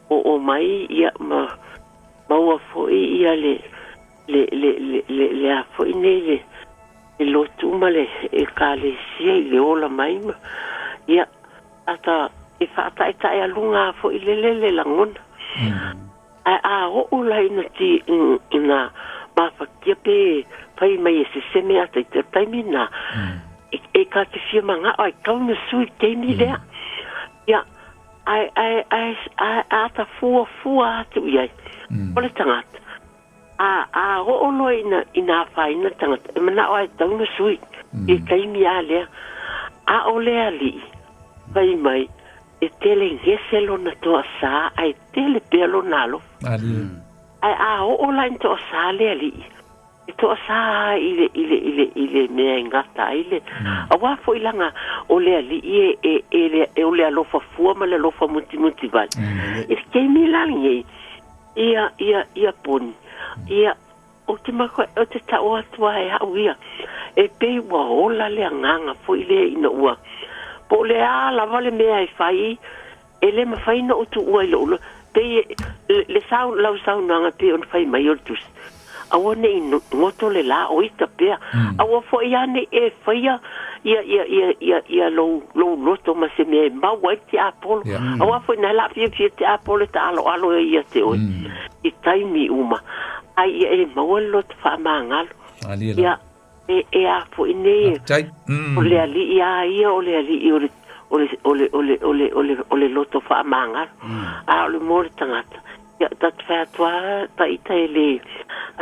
oo mai ia ma maua foi ia le le le le le, le a foi nei le le lotu ma le ekalesia i le ola mai ma ia ata e faataetaealuga foi le le le lagona. Ae a oo la ina ti ina mafatia pe fai mai e seseme ata i te taimi na e, e ka te fia mangao ai tau na sui taimi lea. Ia, ai ai ai ai ata fua fua atu i ai. O le tagata. A a oo loa ina ina afaina le tagata e manao ai tau na sui i taimi a lea. A o le alii fai mai e tele gese lona toasā ae tele pea lona alofa. Malie. Ae a oo la ina toasā le alii, e toasā i le i le i le i le mea e gata ai le auā foi laga o le alii e e e le e o le alofa fua ma le alofa mutimuti vale. I le taimi la lenei, ia ia ia Poni, ia ou te matua ou te tau atu lava e au ia, e pei ua ola le agaga foi lea ina ua po o le a lava le mea e fai, e le mafai ona ou tuua i lou loto, pei e le le sau lau saunoaga pei ona fai mai o le tusi, aua ne i goto le la o ita pea, aua foi a nei e faia ia ia ia ia ia lou lou loto ma se mea e mau ai le tiapolo. Auā foi na e laafiafia le tiapolo e taaloalo ai ia te oe i taimi uma, ai ia e maua le loto faamagalo. Malie lava. Ia, e e a foi nei e Faafetai. o le alii a ia o le alii o le o le o le o le o le o le o le loto faamagalo. A o le mo le tagata, Ia, ta te fai atu lava Taita e le,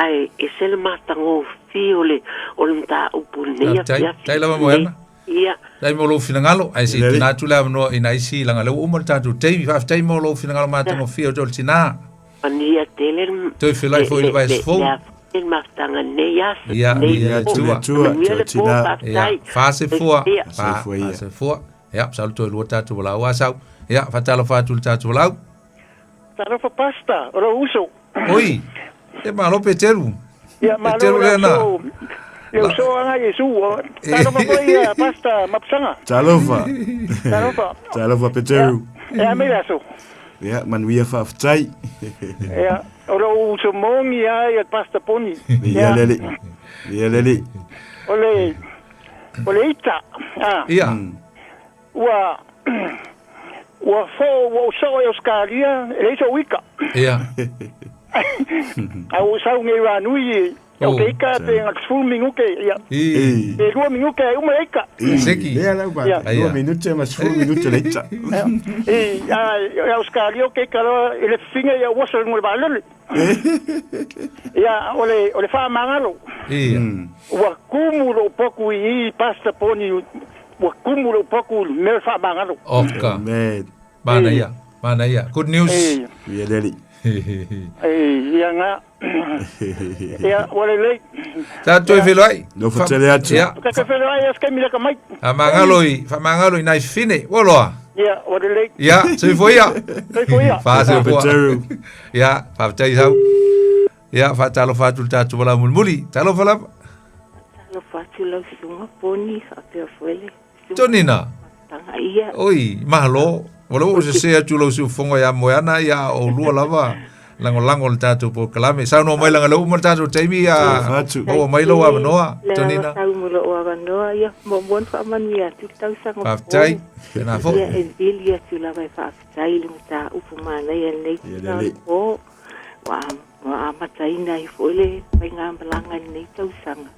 ae ese le matagofie o le, o le mataupu i lenei Faafetai. afiafi. Faafetai lava Moana. Ia. Faafetai mo lou finagalo. Ae se i Lelei. tuuina atu le avanoa i nai isi, leaga o lea ua uma le tatou taimi. Faafetai mo lou finagalo matagofie o te o le tina. Manuia tele le, Toe feiloai le, foi i le le, vaiaso le, fou. le, le mafutaga i lenei aso, Ia, lenei viia le po. Atua. Atua, Manuia le po, tina. Ia, faafetai. faasefua. Ia. Soifua ia. Faasefua. Ia, masalo toe lua tatou valaau. A sau. Ia, faatalofa atu i le tatou valaau. Talofa Pasta, o lou uso. Oi, e malo Peteru. Ia, malo Peteru le lea na. uso. Le uso anga Iesu. Talofa foi ia Pasta Mapusanga. Talofa. Talofa. Talofa Peteru. Ia, mei le aso. Ia, manuia faafetai. Ia, o lou uso mongi a ia Pasta Poni. Ia lele. Ia lele. O le o le ita. Ah. Ia. Ua ua fo ua ou soo i Ausetalia e leai sou ika. Ia. Ae ua ou sau nei Ranui i Oh. o ke ika pe na 10 minuke ia. I. Pe 2 minuke e uma le ika. Seki. Lea lau ba. Ia. 2 minute ma 10 minute le ita. I a i Ausetalia o ke ika loa i le fifiga ia ua oso i luga o le vaalele. Ia o le o le faamagalo. Ia. Ua kumu lou poku i i Pastor Poni ua kumu lou poku i le mea o le faamagalo. Oka. Amen. Manaia. Manaia. Good news. E, Ia lele. e, ia nga. Ia, ua lelei. Sa toe feiloai. Nofo tele atu. Ia. Ka toe feiloai ia se taimi laka mai. Faamagalo i, faamagalo i nai fine. Ua loa. Ia, ua lelei. Ia, soifua ia. Soifua ia. Faasoifua. Peteru. Ia, faafetai sau. Ia, faatalofa atu i le tatou valaau mulimuli. Talofa lava. Talofa atu lau susuga Poni faapea foi le susuga Tonina. Tanga ia. Oi, malo. Ua leva ua sese atu lou siufofoga ia Moeana, ia a oulua lava lagolago i le tatou polokalame. Saunoa mai leaga o lea ua uma le tatou taimi, ia Talofa atu. maua mai lou avanoa, Le Tonina. lava sau mo lou avanoa, ia muamua ona faamanuia atu le tausaga fou. Faafetai. Tēnā foi. Ia e vili atu lava e faafetai i le mataupu manaia i lenei Ia lelei. po. Ua ua amataina ai foi le faigamalaga i lenei tausaga.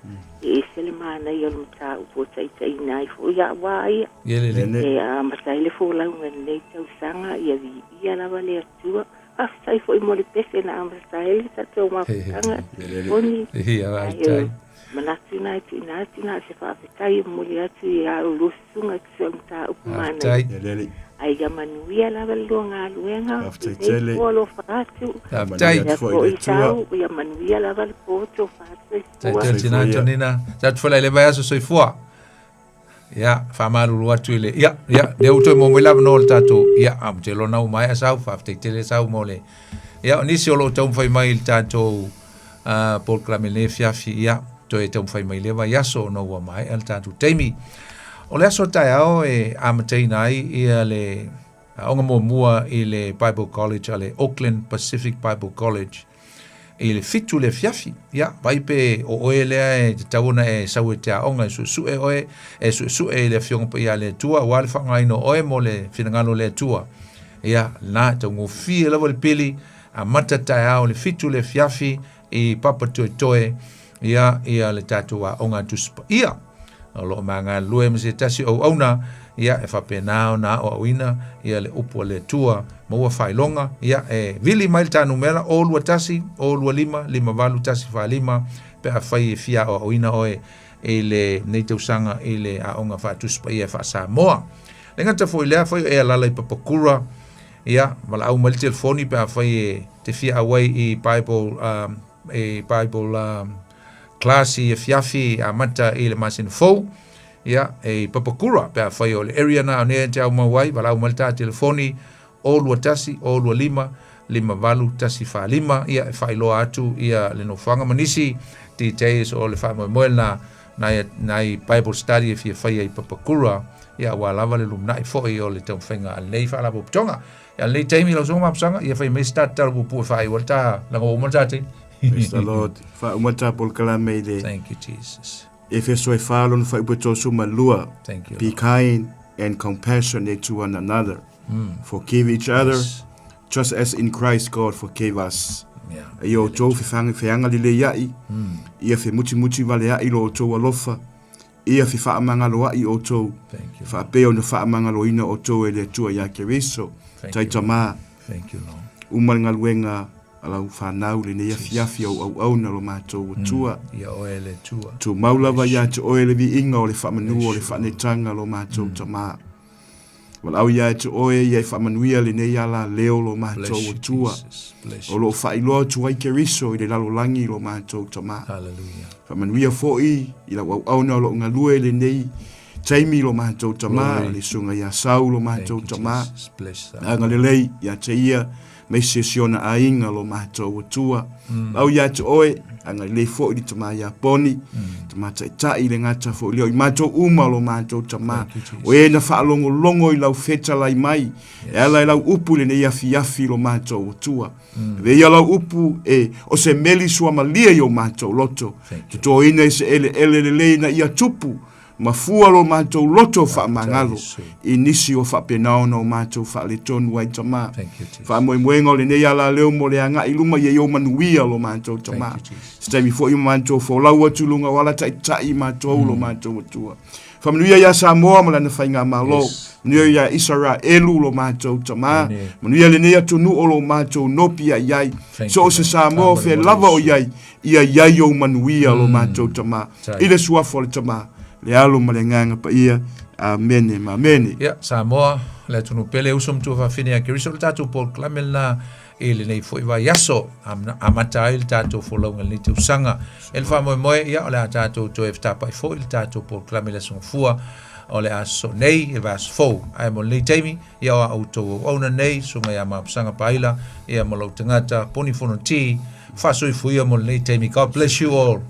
E ese le manaia o le mataupu ua taitaiina ai foi aua ia. Ia lelei. Lelei. E amata ai le folauga i lenei tausaga, ia viia lava le Atua. Faafetai foi mo le pese na amata ai le tatou mafutaga. Moni. Ia, Ai, faafetai. manatu na e tuuina atu na o se faafetai e momoli atu i a oulua susuga e tusa o le mataupu manaia. Faafetai. Ia lelei. Ai ia manuia lava le lua galuega, Faafetai lenei tele. po alofa atu. Faafetai. Manuia Ia atu foi i foi le Atua. sau, ia manuia lava le po tofa Tai soifua. tele tina Soifua ia. Tonina. Tatou felai i le vaiaso soifua. Ia, faamalulu atu i le, ia, ia, lea ua toe maua mai le avanoa o le tatou, ia, a ou te iloa na ua maea sau, faafetai tele sau mo le, ia, o nisi o lo o taumafai mai i le tatou uh, polokalame i lenei afiafi, ia, toe taumafai mai i lea vaiaso ona ua maea le tatou taimi. O le aso taeao e amataina ai ia le aoga muamua i le Bible College a le Auckland Pacific Bible College i le fitu le afiafi. Ia, vai pe o oe lea e tatau ona e sau e te aoga e suesue oe, e suesue i le Afioga Paia a le Atua, aua le faaaogaina o oe mo le finagalo o le Atua. Ia, lena, e taugofie lava le pili, amata taeao i le fitu le afiafi i Papatoetoe, ia, ia le tatou aoga Tusi Paia. O lo o magalulue ma se tasi o auauna, ia, e faapena ona aoaoina, ia, le upu a le Atua, maua faailoga, ia, e vili mai le ta numera, o 21 o 25 58 145, pe afai e fia aoaoina oe i lenei tausaga i le Aoga Faatusi Paia Faa-Samoa. Le gata foi i lea, afai o e alaala i Papakura, ia, valaau mai le telefoni pe afai e te fia auai i Bible, um, i Bible um, class i afiafi amata i le masina fou, ia, e i Papakura, pe afai o le area na o nea e te au mau ai, valaau mai le ta telefoni, o 21 o 25 58 145, ia, e faailoa atu ia le nofoaga ma nisi details o le faamoemoe lena nai, nai Bible study e fia faia i Papakura, ia, aua lava le lumanai foi o le taumafaiga a lenei faalapotopotoga. Ia, lenei taimi lau susuga Mapusaga, ia fai mai se ta tatalo puupuu e faaiu ai le ta laga ua uma le ta taimi. Praise the Lord. Faauma ta polokalame i le Thank you, Jesus. Efeso e whā lona whaiupu e 32. Thank you, Be Lord. kind and compassionate to one another. Forgive each other, Yes. just as in Christ God forgave us. Yeah. E ia outou fewhanga feanga lelei ai, ia femutimuti vale ai lo outou alofa, ia fewhaamangalo ai outou, Thank you. whaapea ona whaamangaloina outou e le Atua ia Keriso, Thank you. taitamā. Thank you, Lord. Uma le galuega a lau fanau i lenei afiafi au auauna lo matou Atua. Ia oe le Atua. Tumau lava ia te oe le viiga o le faamanu o le faanetaga lo matou Tama. Valaau ia te oe ia e faamanuia lenei alaleo lo matou Atua. O lo o faailoa atu ai Keriso i le lalolagi lo matou Tama. Hallelujah. Faamanuia foi i lau auauna o lo o galue i lenei taimi lo matou Tama, le susuga ia Sau lo matou Tama. Agalelei ia te ia aemaise si ona aiga lo matou Atua. Lau ia te oe, agalelei foi le tama ia Poni, tama taitai le gata foi lea o i matou uma lo matou Tama. O e na faalogologo i lau fetalai mai, e ala i lau upu i lenei afiafi lo matou Atua. Ave ia lau upu e o se meli suamalie i o matou loto, totoina i se eleele lelei na ia tupu, ma fua lo matou loto faamagalo i nisi ua faapena ona o matou faaletonu ai Tama. Faamoemoega o lenei alaleo mo le agai i luma ia i ou manuia lo matou Tama. Se taimi foi o matou folau atu i luga o ala taitai matou lo matou Atua. Faamanuia ia Samoa ma lana faigamalo. Manuia ia Isaraelu lo matou Tama. Manuia lenei atunuu o lo matou nopi ai ai. So o se Samoa o fea lava o i ai, ia i ai ou manuia lo matou Tama. I le suafa o le Tama, le Alo ma le Agaga Paia. Amene ma amene. Ia, Samoa, le atunuu pele, uso ma tuafafine ia Keriso, le tatou polokalame lena i lenei foi vaiaso, amata ai le tatou folauga i lenei tausaga. E le faamoemoe, ia, o le a tatou toe fetapai foi le tatou polokalame i le Aso Gafua o le aso nei i le vaiaso fou. Ae mo lenei taimi, ia o a outou auauna nei, Susuga ia Mapusaga Paila, ia ma lou tagata, Poni Fonoti, faasoifuia mo lenei taimi. God bless you all.